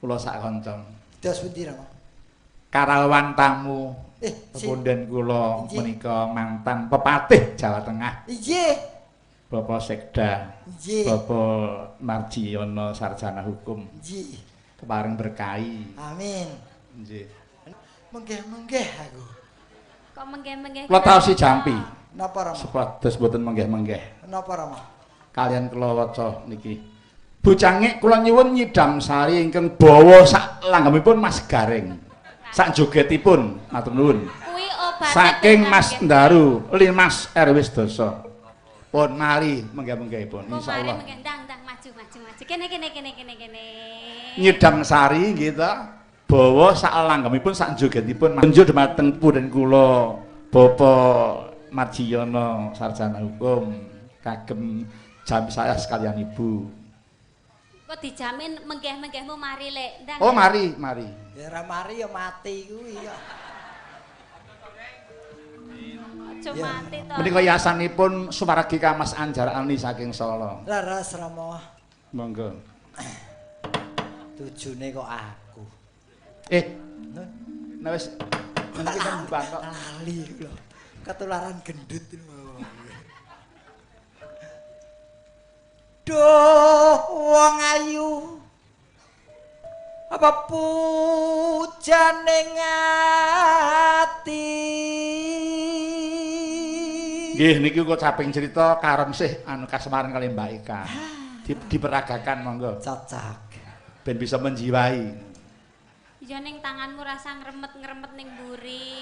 S1: kula sak kanca.
S2: Dos pundi Rama?
S1: Karawan tamu pepunden kula menika mantan pepatih Jawa Tengah.
S2: Nggih.
S1: Bapak Sekda,
S2: nggih.
S1: Bapak Marjiono sarjana hukum.
S2: Nggih.
S1: Kepareng berkahi.
S2: Amin.
S1: Nggih.
S2: Menggeh-menggeh aku.
S3: Kok menggeh-menggeh?
S1: Kula taosi jampi.
S2: Napa Rama?
S1: Supados mboten menggeh-menggeh.
S2: Napa Rama?
S1: Kalian kula waca niki. Bocangik kula nyuwun nyidam sari ingkang bawa sak langgamipun Mas Gareng. Sak jogetipun matur nuwun.
S3: Kuwi obate
S1: saking Mas Ndaru Limas RW Sedasa. Pun mari menggeh-menggehipun insyaallah.
S3: Mari ndang ndang maju maju maju. Kene kene kene kene kene.
S1: Nyidam sari nggih ta. Bawa sak langgamipun sak jogetipun kunjuk dumateng punden kula Bapak Marjiono sarjana hukum kagem jam saya sekalian ibu.
S3: Kok dijamin menggeh-menggehmu mari lek. Ndang.
S1: Oh mari, mari.
S2: Ya ora mari ya mati kuwi ya.
S3: Aja mati to.
S1: Menika yasanipun suwargi Kang Mas Anjar Ani saking Solo.
S2: Leres Rama.
S1: Monggo.
S2: Tujune kok aku.
S1: Nek wis niki kan bangkok.
S2: Lali lho. Ketularan gendut. Duh wong ayu apa pujane ati.
S1: Nggih niki kok caping cerita karon sih anu kasemaran kali Mbak Ika. Diperagakan monggo.
S2: Cocok.
S1: Ben bisa menjiwai.
S3: Ya ning tanganmu rasa ngremet-ngremet ning mburi.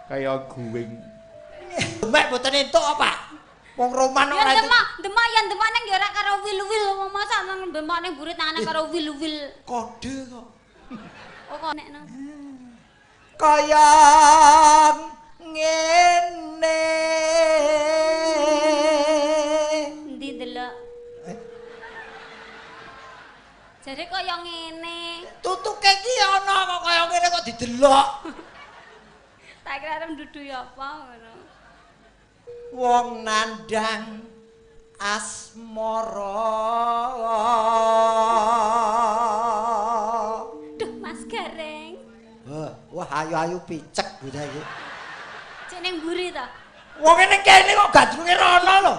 S1: Kaya guwing.
S2: Demek mboten entuk apa? Wong Roman ora
S3: entuk. Ya demak ya demak ning ya ora karo wil-wil. Mosok nang demak ning mburi tangane karo wil-wil.
S2: Kode kok.
S3: Oh kok nekno.
S2: Kaya ngene.
S3: Endi ndelok? Jare kaya ngene.
S2: Tutuke iki ana kok kaya ngene kok didelok.
S3: Tak kira arep ndudu ya apa ngono.
S2: Wong nandang asmara.
S3: Duh Mas Gareng.
S2: Wah ayu-ayu picek bocah iki.
S3: Cek ning mburi ta?
S2: Wong ning kene kok gandrunge rono lho.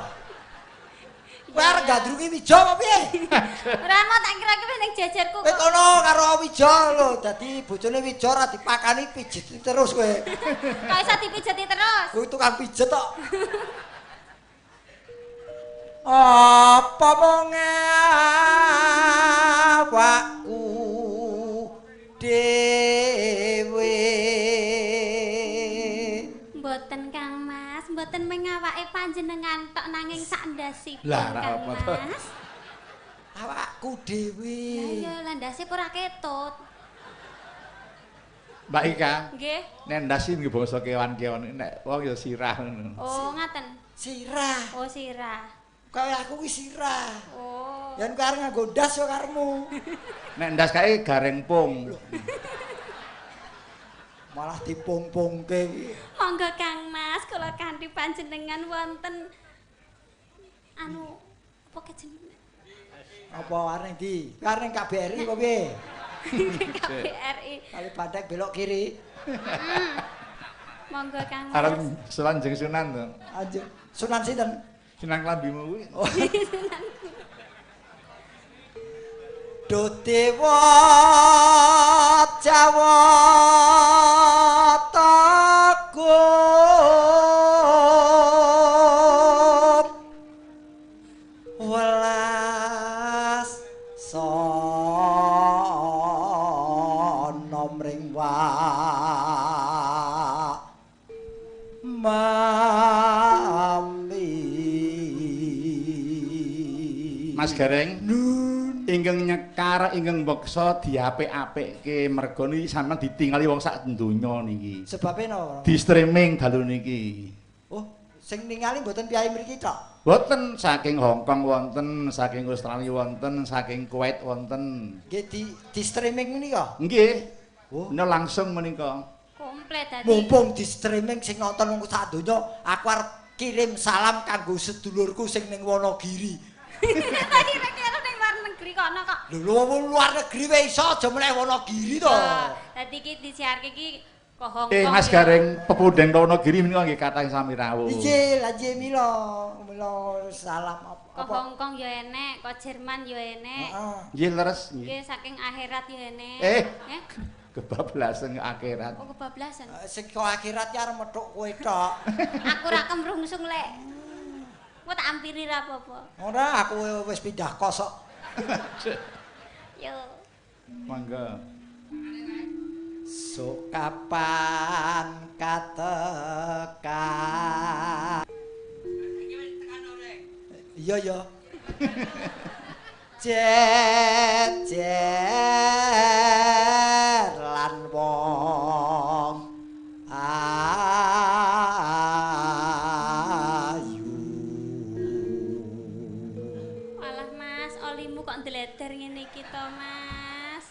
S2: Kowe arep gandrungi Wijo apa piye?
S3: Ora mau tak kira ki ning jejerku
S2: kok. Kowe kono karo Wijo lho, dadi bojone Wijo ora dipakani pijet terus kowe.
S3: Kok iso dipijeti terus?
S2: Kowe tukang pijet tok. Apa mung awakku dhewe?
S3: Mboten Kang Mas, mboten mengawake panjenengan tok nanging sak ndasipun.
S1: Lah ora apa to.
S2: Awakku dhewe.
S3: Lah iya, lah ndase ora ketut.
S1: Mbak Ika.
S3: Nggih.
S1: Nek ndas iki nggih bangsa kewan-kewan, nek wong ya sirah ngono.
S3: Oh, ngaten.
S2: Sirah.
S3: Oh, sirah.
S2: Kaya aku ki sirah.
S3: Oh.
S2: Yen kowe arep nganggo ndas ya karepmu.
S1: Nek ndas kae gareng pung.
S2: Malah dipung-pungke iki.
S3: Monggo Kang Mas, kula kanthi panjenengan wonten anu apa jenenge?
S2: Apa arep ndi? Arep ning KBRI apa piye?
S3: KBRI.
S2: Kali bandek belok kiri.
S3: Monggo Kang Mas.
S1: Arep sowan Jeng Sunan to.
S2: Anjing. Sunan sinten?
S1: Sunan klambimu kuwi.
S2: Oh. Duh dewa Jawa Teguh welas sono mring mami.
S1: Mas Gareng.
S2: Nun.
S1: Ingkang nyekar, ingkang mbeksa diapik-apikke merga niki sampean ditingali wong sak donya niki.
S2: Sebabe napa?
S1: Di streaming dalu niki.
S2: Oh, sing ningali mboten piyai mriki tok.
S1: Boten saking Hong Kong wonten, saking Australia wonten, saking Kuwait wonten.
S2: Nggih di streaming menika.
S1: Nggih.
S2: Oh.
S1: Menika langsung menika.
S3: Komplit dadi.
S2: Mumpung di streaming sing nonton wong sak donya, aku arep kirim salam kanggo sedulurku sing ning Wonogiri.
S3: Kira-kira ning luar negeri kono kok.
S2: Lho wong luar negeri wae iso aja meneh Wonogiri to.
S3: Dadi iki disiarke iki kok Hong Kong.
S1: Mas Gareng pepundhen Wonogiri menika nggih kathah sami rawuh.
S2: Nggih, lha nggih mila mila salam
S3: Kok
S2: apa?
S3: Hong Kong ya enek, kok Jerman ya enek.
S2: Heeh.
S1: Nggih leres nggih.
S3: Nggih saking akhirat ya enek.
S1: Kebablasan akhirat.
S3: Oh kebablasan.
S2: Sing kok akhirat ya arep methuk kowe tok.
S3: Aku ra kemrungsung lek. Engko tak ampiri ra apa-apa.
S2: Ora, aku wis pindah kos kok.
S3: Yo.
S1: Mangga.
S2: Sok kapan katekan. Iya ya. Jejer lan wong ayu.
S3: Walah Mas, olimu kok ndleder ngene iki to, Mas.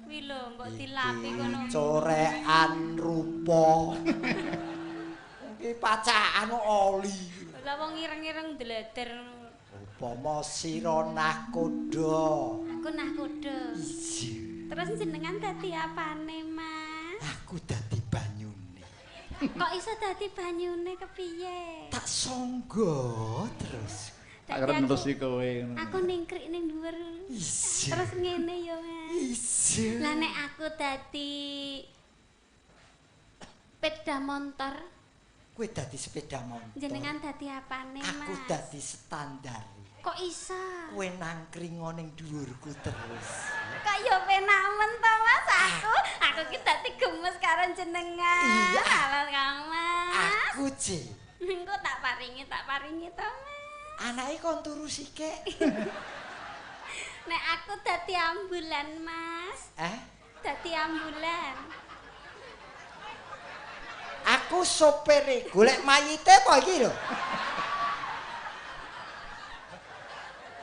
S3: Kuwi lho mbok dilapi kono.
S2: Corekan rupa. Iki pacakan oli.
S3: Lah wong ireng-ireng ndleder.
S2: Upama sira nahkoda.
S3: Aku nahkoda.
S2: Iya.
S3: Terus jenengan dadi apane, Mas?
S2: Aku dadi banyune.
S3: Kok iso dadi banyune kepiye?
S2: Tak sangga terus.
S1: Tak kerep nerusi kowe ngono.
S3: Aku ningkrik ning dhuwur.
S2: Iya.
S3: Terus ngene ya, Mas.
S2: Iya.
S3: Lah nek aku dadi sepeda motor,
S2: Kowe dadi sepeda motor.
S3: jenengan dadi apane, Mas?
S2: Aku dadi standar.
S3: Kok iso?
S2: Kowe nangkringo ning dhuwurku terus.
S3: Kok ya penak men to, Mas? Aku ki dadi gemes karo jenengan.
S2: Iya.
S3: Alah, Kang Mas.
S2: Aku Ci.
S3: Engko tak paringi to, Mas.
S2: Anake kon turu sikik.
S3: Nek aku dadi ambulan, Mas. Dadi ambulan.
S2: Aku sopire golek mayite apa iki lho?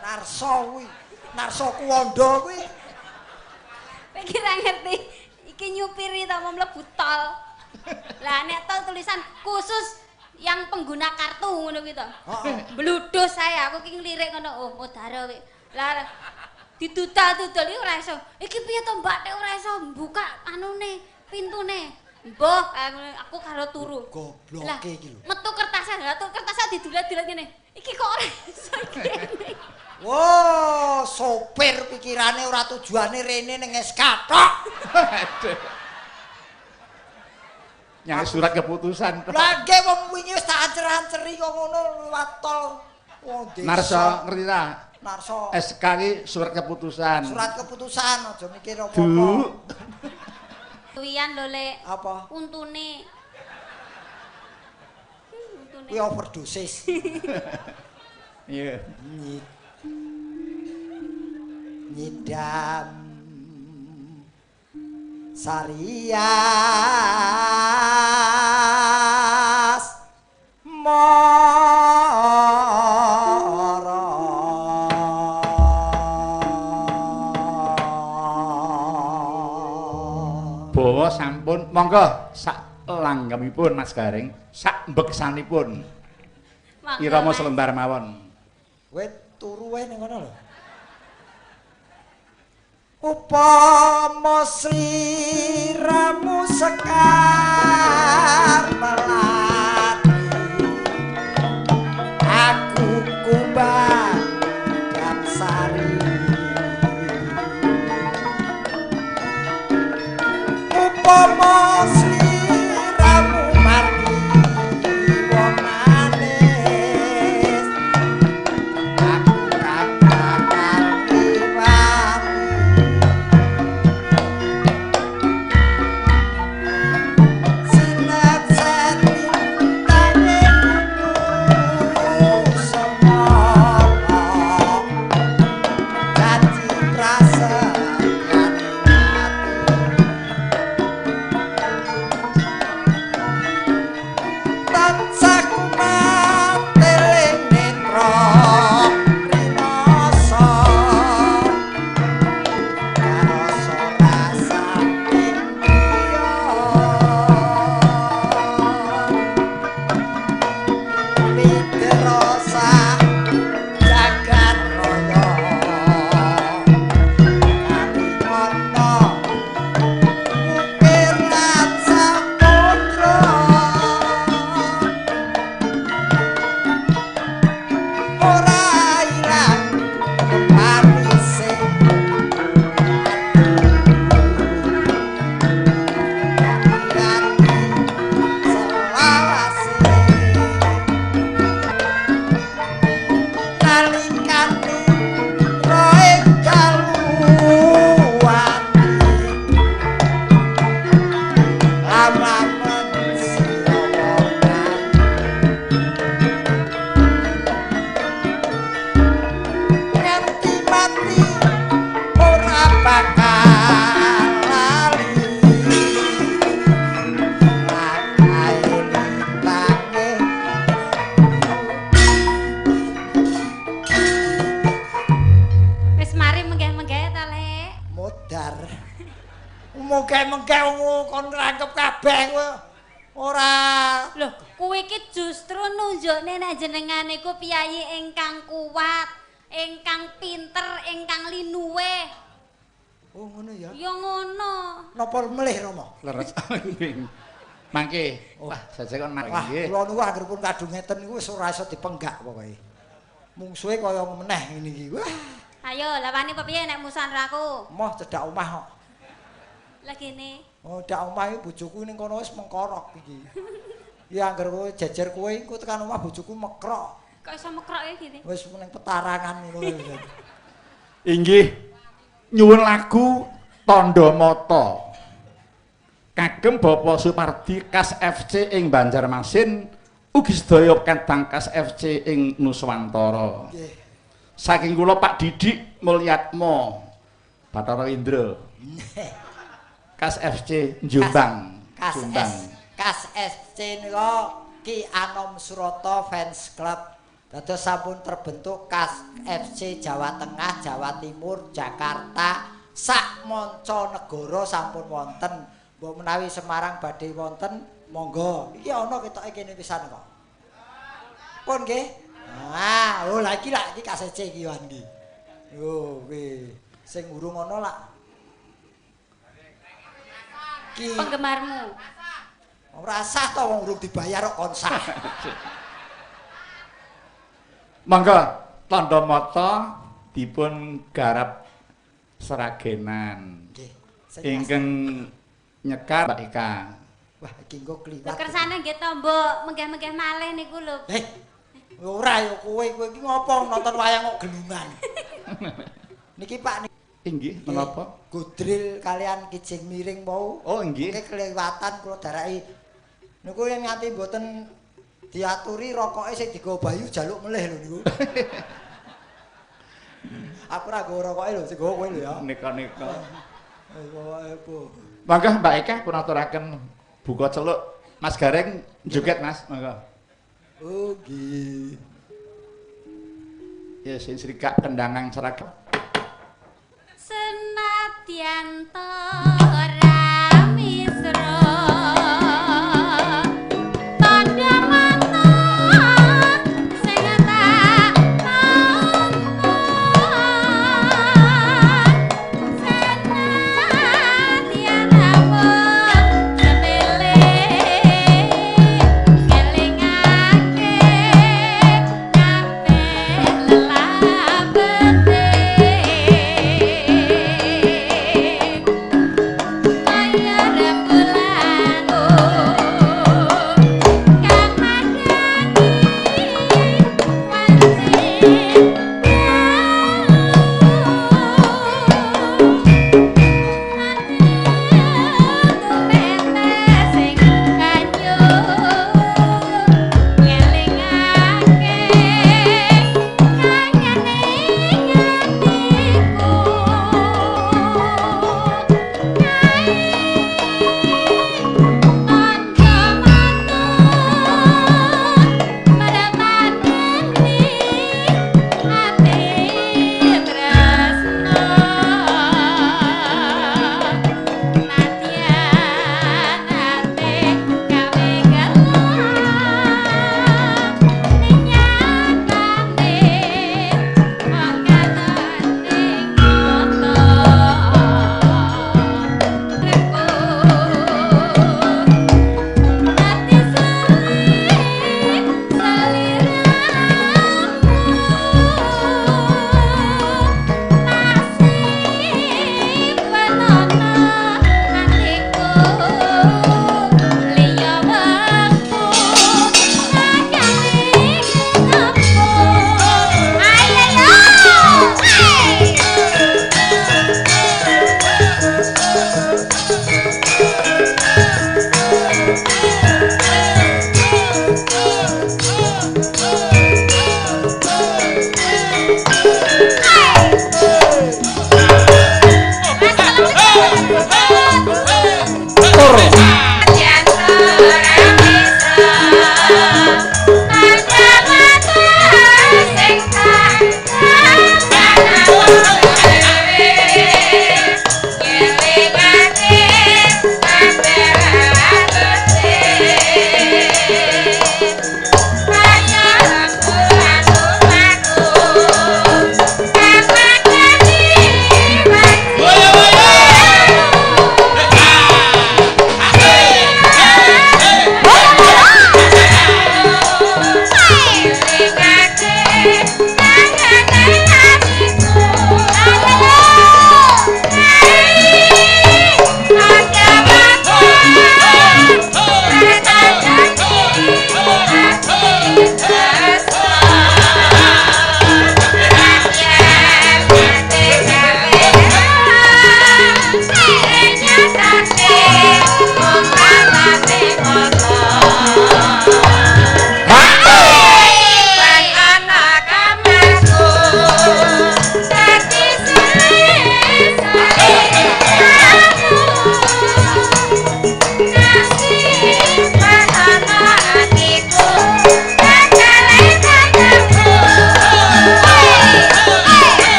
S2: Narso kuwi, Narso Kuwondo kuwi.
S3: Kowe ki ra ngerti, iki nyupiri ta mau mlebu tol. Lah nek tol tulisan khusus yang pengguna kartu ngono kuwi to.
S2: Heeh.
S3: Bludus saya, aku ki nglirik ngono, oh modaro kuwi. Lah didudal-dudul iki ora iso. Iki piye to Mbak nek ora iso buka anune, pintune. Mbah, aku karo turu.
S2: Gobloke iki lho.
S3: Metu kertasnya, lah tuh kertasnya didulat-dulat ngene. Iki kok ora iso iki.
S2: Wow, sopir pikirane ora tujuane rene ning SK tok.
S1: Aduh. Nyari surat keputusan tok.
S2: Lah nggih wong wingi wis tak ancer-anceri kok ngono liwat tol. Wong desa.
S1: Narso ngerti ta?
S2: Narso.
S1: SK ki surat keputusan.
S2: Surat keputusan aja mikir apa-apa.
S1: Du.
S3: Tuwian lho, Lek.
S2: Apa?
S3: Untune. Untune.
S2: Kuwi overdosis.
S1: Iya.
S2: Nyidam sarias mara.
S1: Bawa sampun monggo sak langgamipun Mas Gareng, sak mbeksanipun. Irama selembar mawon.
S2: Kowe turu wae ning kono lho. Upama sliramu sekar melati, aku kumbang sari. Upama sliramu mati wong manis, aku ra bakal liwat. Tansah kumateling netra rinasa karasa rasane priya piterasa jagat raya kalingono ukir lan samudra ora ilang kepanise ati selawase nalikane roe daluwati lam-lamen siawonan nganti mati ora bakal lali lakae lintange.
S3: Wis mari menggeh-menggeh ta, Lek?
S2: Modar mengke-mengke kon ngrangkep kabeh kowe ora.
S3: Loh, kuwi iki justru nunjukne nek jenengan niku piyayi ingkang kuat, ingkang pinter, ingkang linuwih.
S2: Oh ngono ya.
S3: Ya ngono.
S2: Napa melih Rama?
S1: Leres. Mangke. Wah, jajak kon
S2: Wah,
S1: nggih.
S2: kula niku anggere pun kadung ngeten niku wis ora iso dipenggak pokoke. Mungsuhe kaya meneh ngene iki. Wah,
S3: Ayo, lawane apa piye nek musuhan karo aku?
S2: Moh cedhak omah kok.
S3: Lah gene.
S2: Oh, cedhak omah iki bojoku ning kono wis mengkorok iki. Ya anggere kowe jejer kowe iku tekan omah bojoku mekrok.
S3: Kok iso mekrok ya gini?
S2: Wis ning petarangan ngono.
S1: Inggih. Nyuwun lagu Tandha Mata. Kagem Bapak Supardi Kas FC ing Banjarmasin ugi sedaya kadang Kas FC ing Nuswantara.
S2: Nggih.
S1: Saking kula Pak Didik Mulyatmo Bathara Indra. Kas FC Jombang.
S2: Kas
S1: Jombang.
S2: S Kas FC nika Ki Anom Surata Fans Club. Dados sampun terbentuk Kas FC Jawa Tengah, Jawa Timur, Jakarta, sak manca negara sampun wonten. Mbok menawi Semarang badhe wonten, monggo. Iki ana ketoke kene pisan kok. Pun nggih. Ah, oh lha iki lak iki Kas FC iki wan iki. Yo kuwi sing urung ana lak. Ki
S3: Penggemarmu.
S2: Ora sah to wong urung dibayar kok kon sah.
S1: Monggo Tandha Mata dipun garap Sragenan.
S2: Nggih. Sing
S1: Ingkang nyekar Mbak Eka.
S2: Wah, iki engko kliwat.
S3: Lho kersane nggih to, Mbok, menggeh-menggeh malih niku lho.
S2: Eh. Ora ya kowe, kowe iki ngopo nonton wayang kok gelungan. Niki Pak niki
S1: Inggih, menapa?
S2: Godril kalian kijing miring mau.
S1: Oh, inggih.
S2: Niki kelewatan kula daraki. Niku yen nganti mboten diaturi rokoke sing digawa Bayu jaluk melih lho niku. Aku ora nggawa rokoke lho, sing nggawa kowe lho ya.
S1: Nika-nika.
S2: Pokoke apa.
S1: Monggo Mbak Eka pun aturaken buka celuk Mas Gareng joget Mas, monggo.
S2: Oh nggih.
S1: Ya sing srikak kendangan Sragen.
S3: Senadyan ta ora misra tandha mata sing tak tampa senadyan amung sepele ngelingake kabeh lelabete kaya rembulan.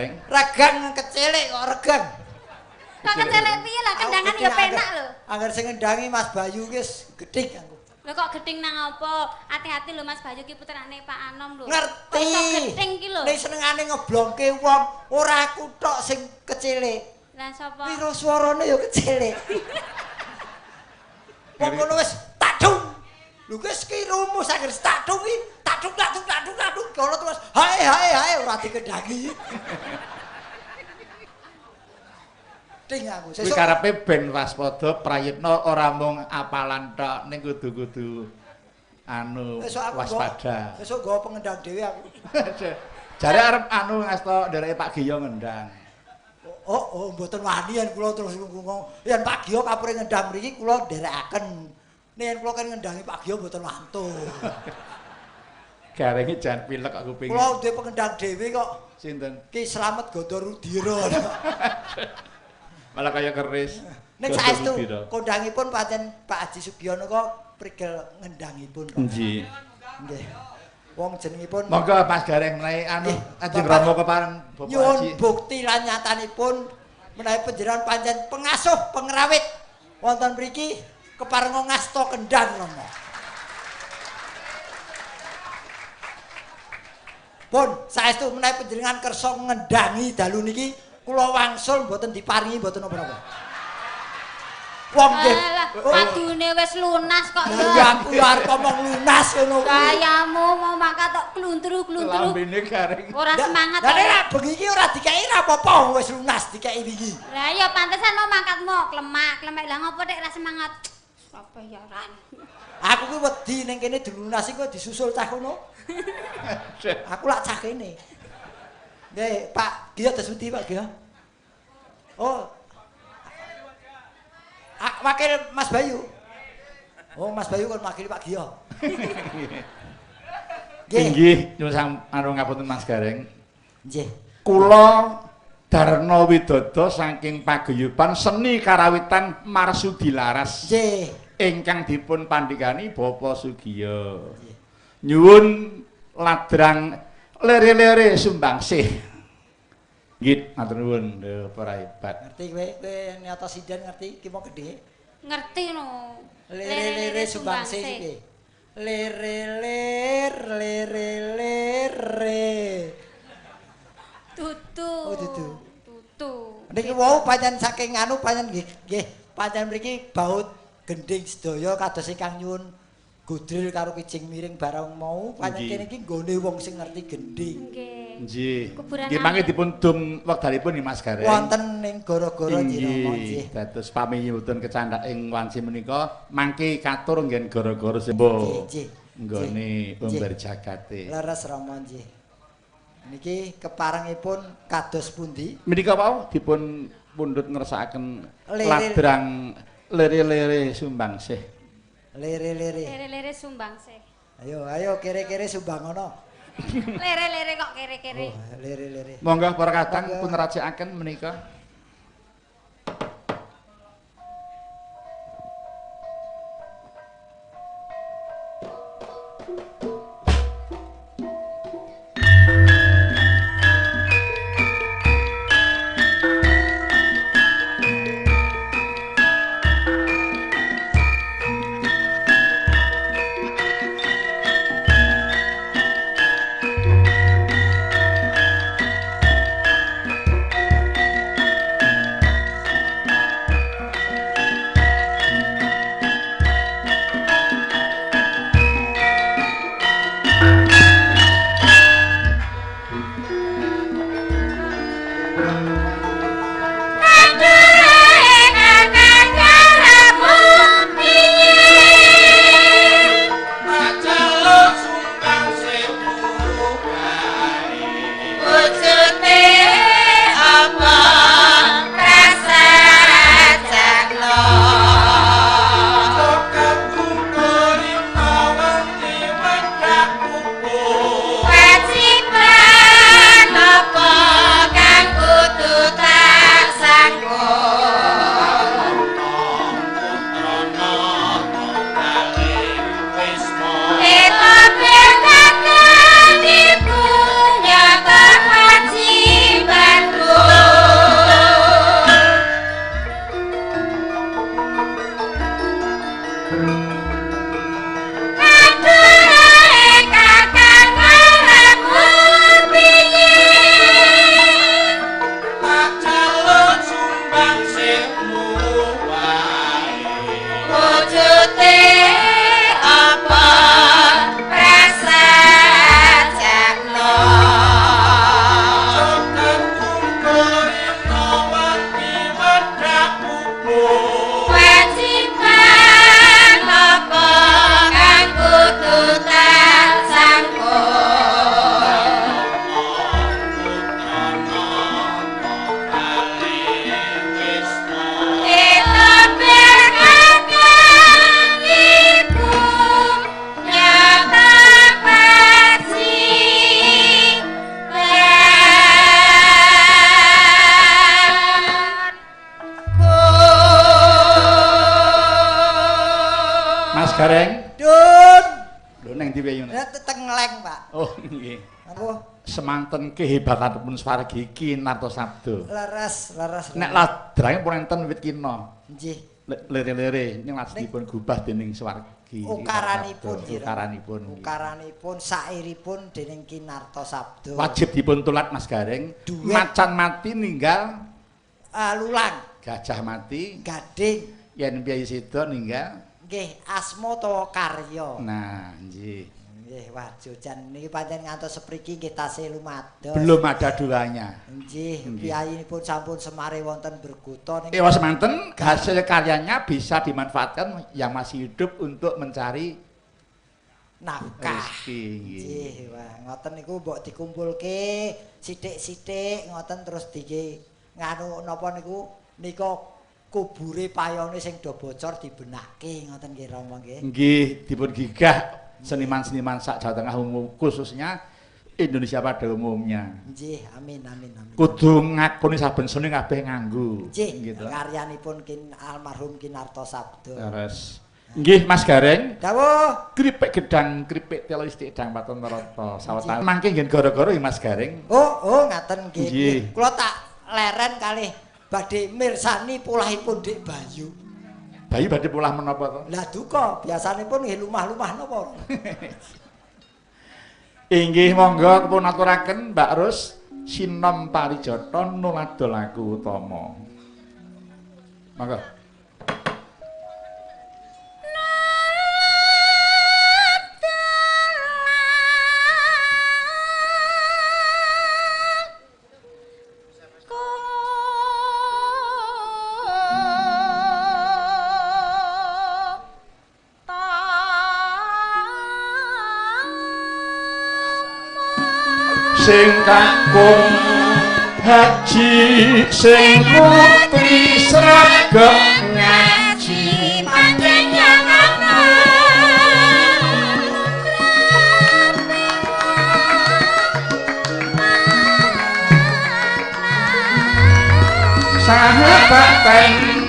S1: Gareng?
S2: Regang kecelik kok regang.
S3: Kok kecelik piye lah kendangan ya penak lho.
S2: Angger sing ngendangi Mas Bayu ki wis gedhing aku.
S3: Lho kok gedhing nang apa? Ati-ati lho Mas Bayu ki putrane Pak Anom lho.
S2: Ngerti.
S3: Kok iso gedhing ki lho.
S2: Ning senengane ngeblongke wong, ora aku tok sing kecelik.
S3: Lah sapa?
S2: Piro swarane ya kecelik. Wong ngono wis tadung. Lho wis ki rumus angger tadung ki, tadung tadung tadung tadung kono terus hae hae hae ora dikendangi. Ding aku.
S1: Kuwi karepe ben waspada prayitna ora mung apalan tok ning kudu-kudu anu waspada.
S2: Sesuk nggawa pengendang dhewe aku.
S1: Jare arep anu ngasta ndereke Pak Giyo ngendang.
S2: Oh, mboten wani yen kula terus ngomong. Yen Pak Giyo kapure ngendang mriki kula nderekaken. Nek yen kula kan ngendangi Pak Giyo mboten wantun.
S1: Garenge jan pilek aku pengin.
S2: Kula duwe pengendang dhewe kok.
S1: Sinten?
S2: Ki Slamet Gondorudira.
S1: Malah kaya keris.
S2: Nek saestu kondangipun pancen Pak Haji Sugiyono kok prigel ngendangipun.
S1: Nggih.
S2: Nggih. Wong jenengipun
S1: monggo Mas Gareng menawi anu Kanjeng Rama kepareng Bapak Haji.
S2: Nyuwun bukti lan nyatanipun menawi panjenengan pancen pengasuh pengrawit wonten mriki keparenga ngasta kendang Rama. Pun saestu menawi panjenengan kersa ngendangi dalu niki kula wangsul mboten diparingi mboten napa-napa. Wong nggih.
S3: Padune wis lunas kok
S2: ya. Ya aku arep ngomong lunas ngono kuwi.
S3: Kayamu mau mangkat tok kluntru-kluntru.
S1: Lambene garing.
S3: Ora semangat.
S2: Lah nek bengi iki ora dikeki ra apa-apa wis lunas dikeki wingi.
S3: Lah ya pantesan mau mangkat mau klemak-klemek. Lah ngopo nek ra semangat? Apa ya ran.
S2: Aku kuwi wedi ning kene dilunasi kok disusul cah kono. Aku lak cah kene. Nggih, Pak Giyo dos pundi Pak Giyo? Oh. Wakil Mas Bayu. Oh, Mas Bayu kon wakili Pak Giyo.
S1: Nggih. Nggih, nyuwun anu ngapunten Mas Gareng.
S2: Nggih.
S1: Kula Darna Widodo saking paguyuban Seni Karawitan Marsudilaras.
S2: Nggih.
S1: Ingkang dipun pandhikani Bapak Sugiyo. Nyuwun ladrang lere-lere sumbangsih. Nggih, matur nuwun lho para hebat.
S2: Ngerti kowe, kowe nyata sinden ngerti ki mau gedhe?
S3: Ngerti no.
S2: Lere-lere sumbangsih iki. Lere-ler lere-lere.
S3: Tutu.
S2: Oh, tutu.
S3: Tutu.
S2: Niki wau pancen saking anu pancen nggih, nggih, pancen mriki baut gendhing sedaya kados ingkang nyuwun godril karo kijing miring barang mau pancen kene iki nggone wong sing ngerti gendhing.
S3: Nggih.
S1: Nggih. Nggih mangke dipun dum wekdalipun nggih Mas Gareng.
S2: Wonten ing gara-gara Rama nggih.
S1: Dados pamiyutun kecandak ing wanci menika mangke katur nggen gara-gara sembo.
S2: Nggih.
S1: Nggone umber jagate.
S2: Leres Rama nggih. Niki keparengipun kados pundi?
S1: Menika wau dipun pundhut ngersakaken ladrang lere-lere sumbangsih.
S2: Lere-lere.
S3: Lere-lere sumbangsih.
S2: Ayo, ayo kere-kere sumbangono.
S3: Lere-lere kok kere-kere.
S2: Oh, lere-lere.
S1: Monggo para kadang pun racikaken menika. Gareng.
S2: Dun.
S1: Lho neng ndi piye ngono?
S2: Tengleng, Pak.
S1: Oh, nggih.
S2: Napa?
S1: Semanten kehebatanipun swargi Kinarto Sabdo.
S2: Leres, leres.
S1: Nek ladrange pun enten wit kina.
S2: Nggih.
S1: Lere-lere ning lajeng dipun gubah dening swargi.
S2: Ukaranipun,
S1: ukaranipun.
S2: Ukaranipun sairipun dening Kinarto Sabdo.
S1: Wajib dipun tulat Mas Gareng. Macan mati ninggal
S2: lulang.
S1: Gajah mati
S2: gading.
S1: Yen piye sida ninggal
S2: nggih asma utawa karya.
S1: Nah, nggih.
S2: Nggih, wajo jan niki pancen ngantos sepriki nggih tasih lumados.
S1: Belum ada duanya.
S2: Nggih, piyayinipun sampun semare wonten bergota
S1: ning. Ewa semanten hasil karyanya bisa dimanfaatkan yang masih hidup untuk mencari
S2: nafkah.
S1: Nggih,
S2: wah ngoten niku mbok dikumpulke sithik-sithik ngoten terus dike nganu napa niku nika kubure payone sing do bocor dibenake ngoten nggih Rama nggih.
S1: Nggih, dipun gigah seniman-seniman sak Jawa Tengah umum, khususnya Indonesia pada umumnya.
S2: Nggih, amin amin amin.
S1: Kudu ngakoni saben seni kabeh nganggo.
S2: Nggih, gitu. Karyanipun almarhum Kinarto Sabdo.
S1: Terus. Nggih Mas Gareng.
S2: Dawuh.
S1: Kripik gedang, kripik telo istik dang paton rata. Sawetara mangke nggih gara-gara Mas Gareng.
S2: Oh, oh ngaten nggih. Kula tak leren kalih badhe mirsani polahipun Dik Bayu.
S1: Bayu badhe polah menapa to?
S2: Lah duka, biasanipun nggih lumah-lumah napa.
S1: Inggih monggo kepun aturaken Mbak Rus Sinom Parijata nuladha laku utama. Monggo. Sing kakung haji sing putri srageng ngaji sahabat.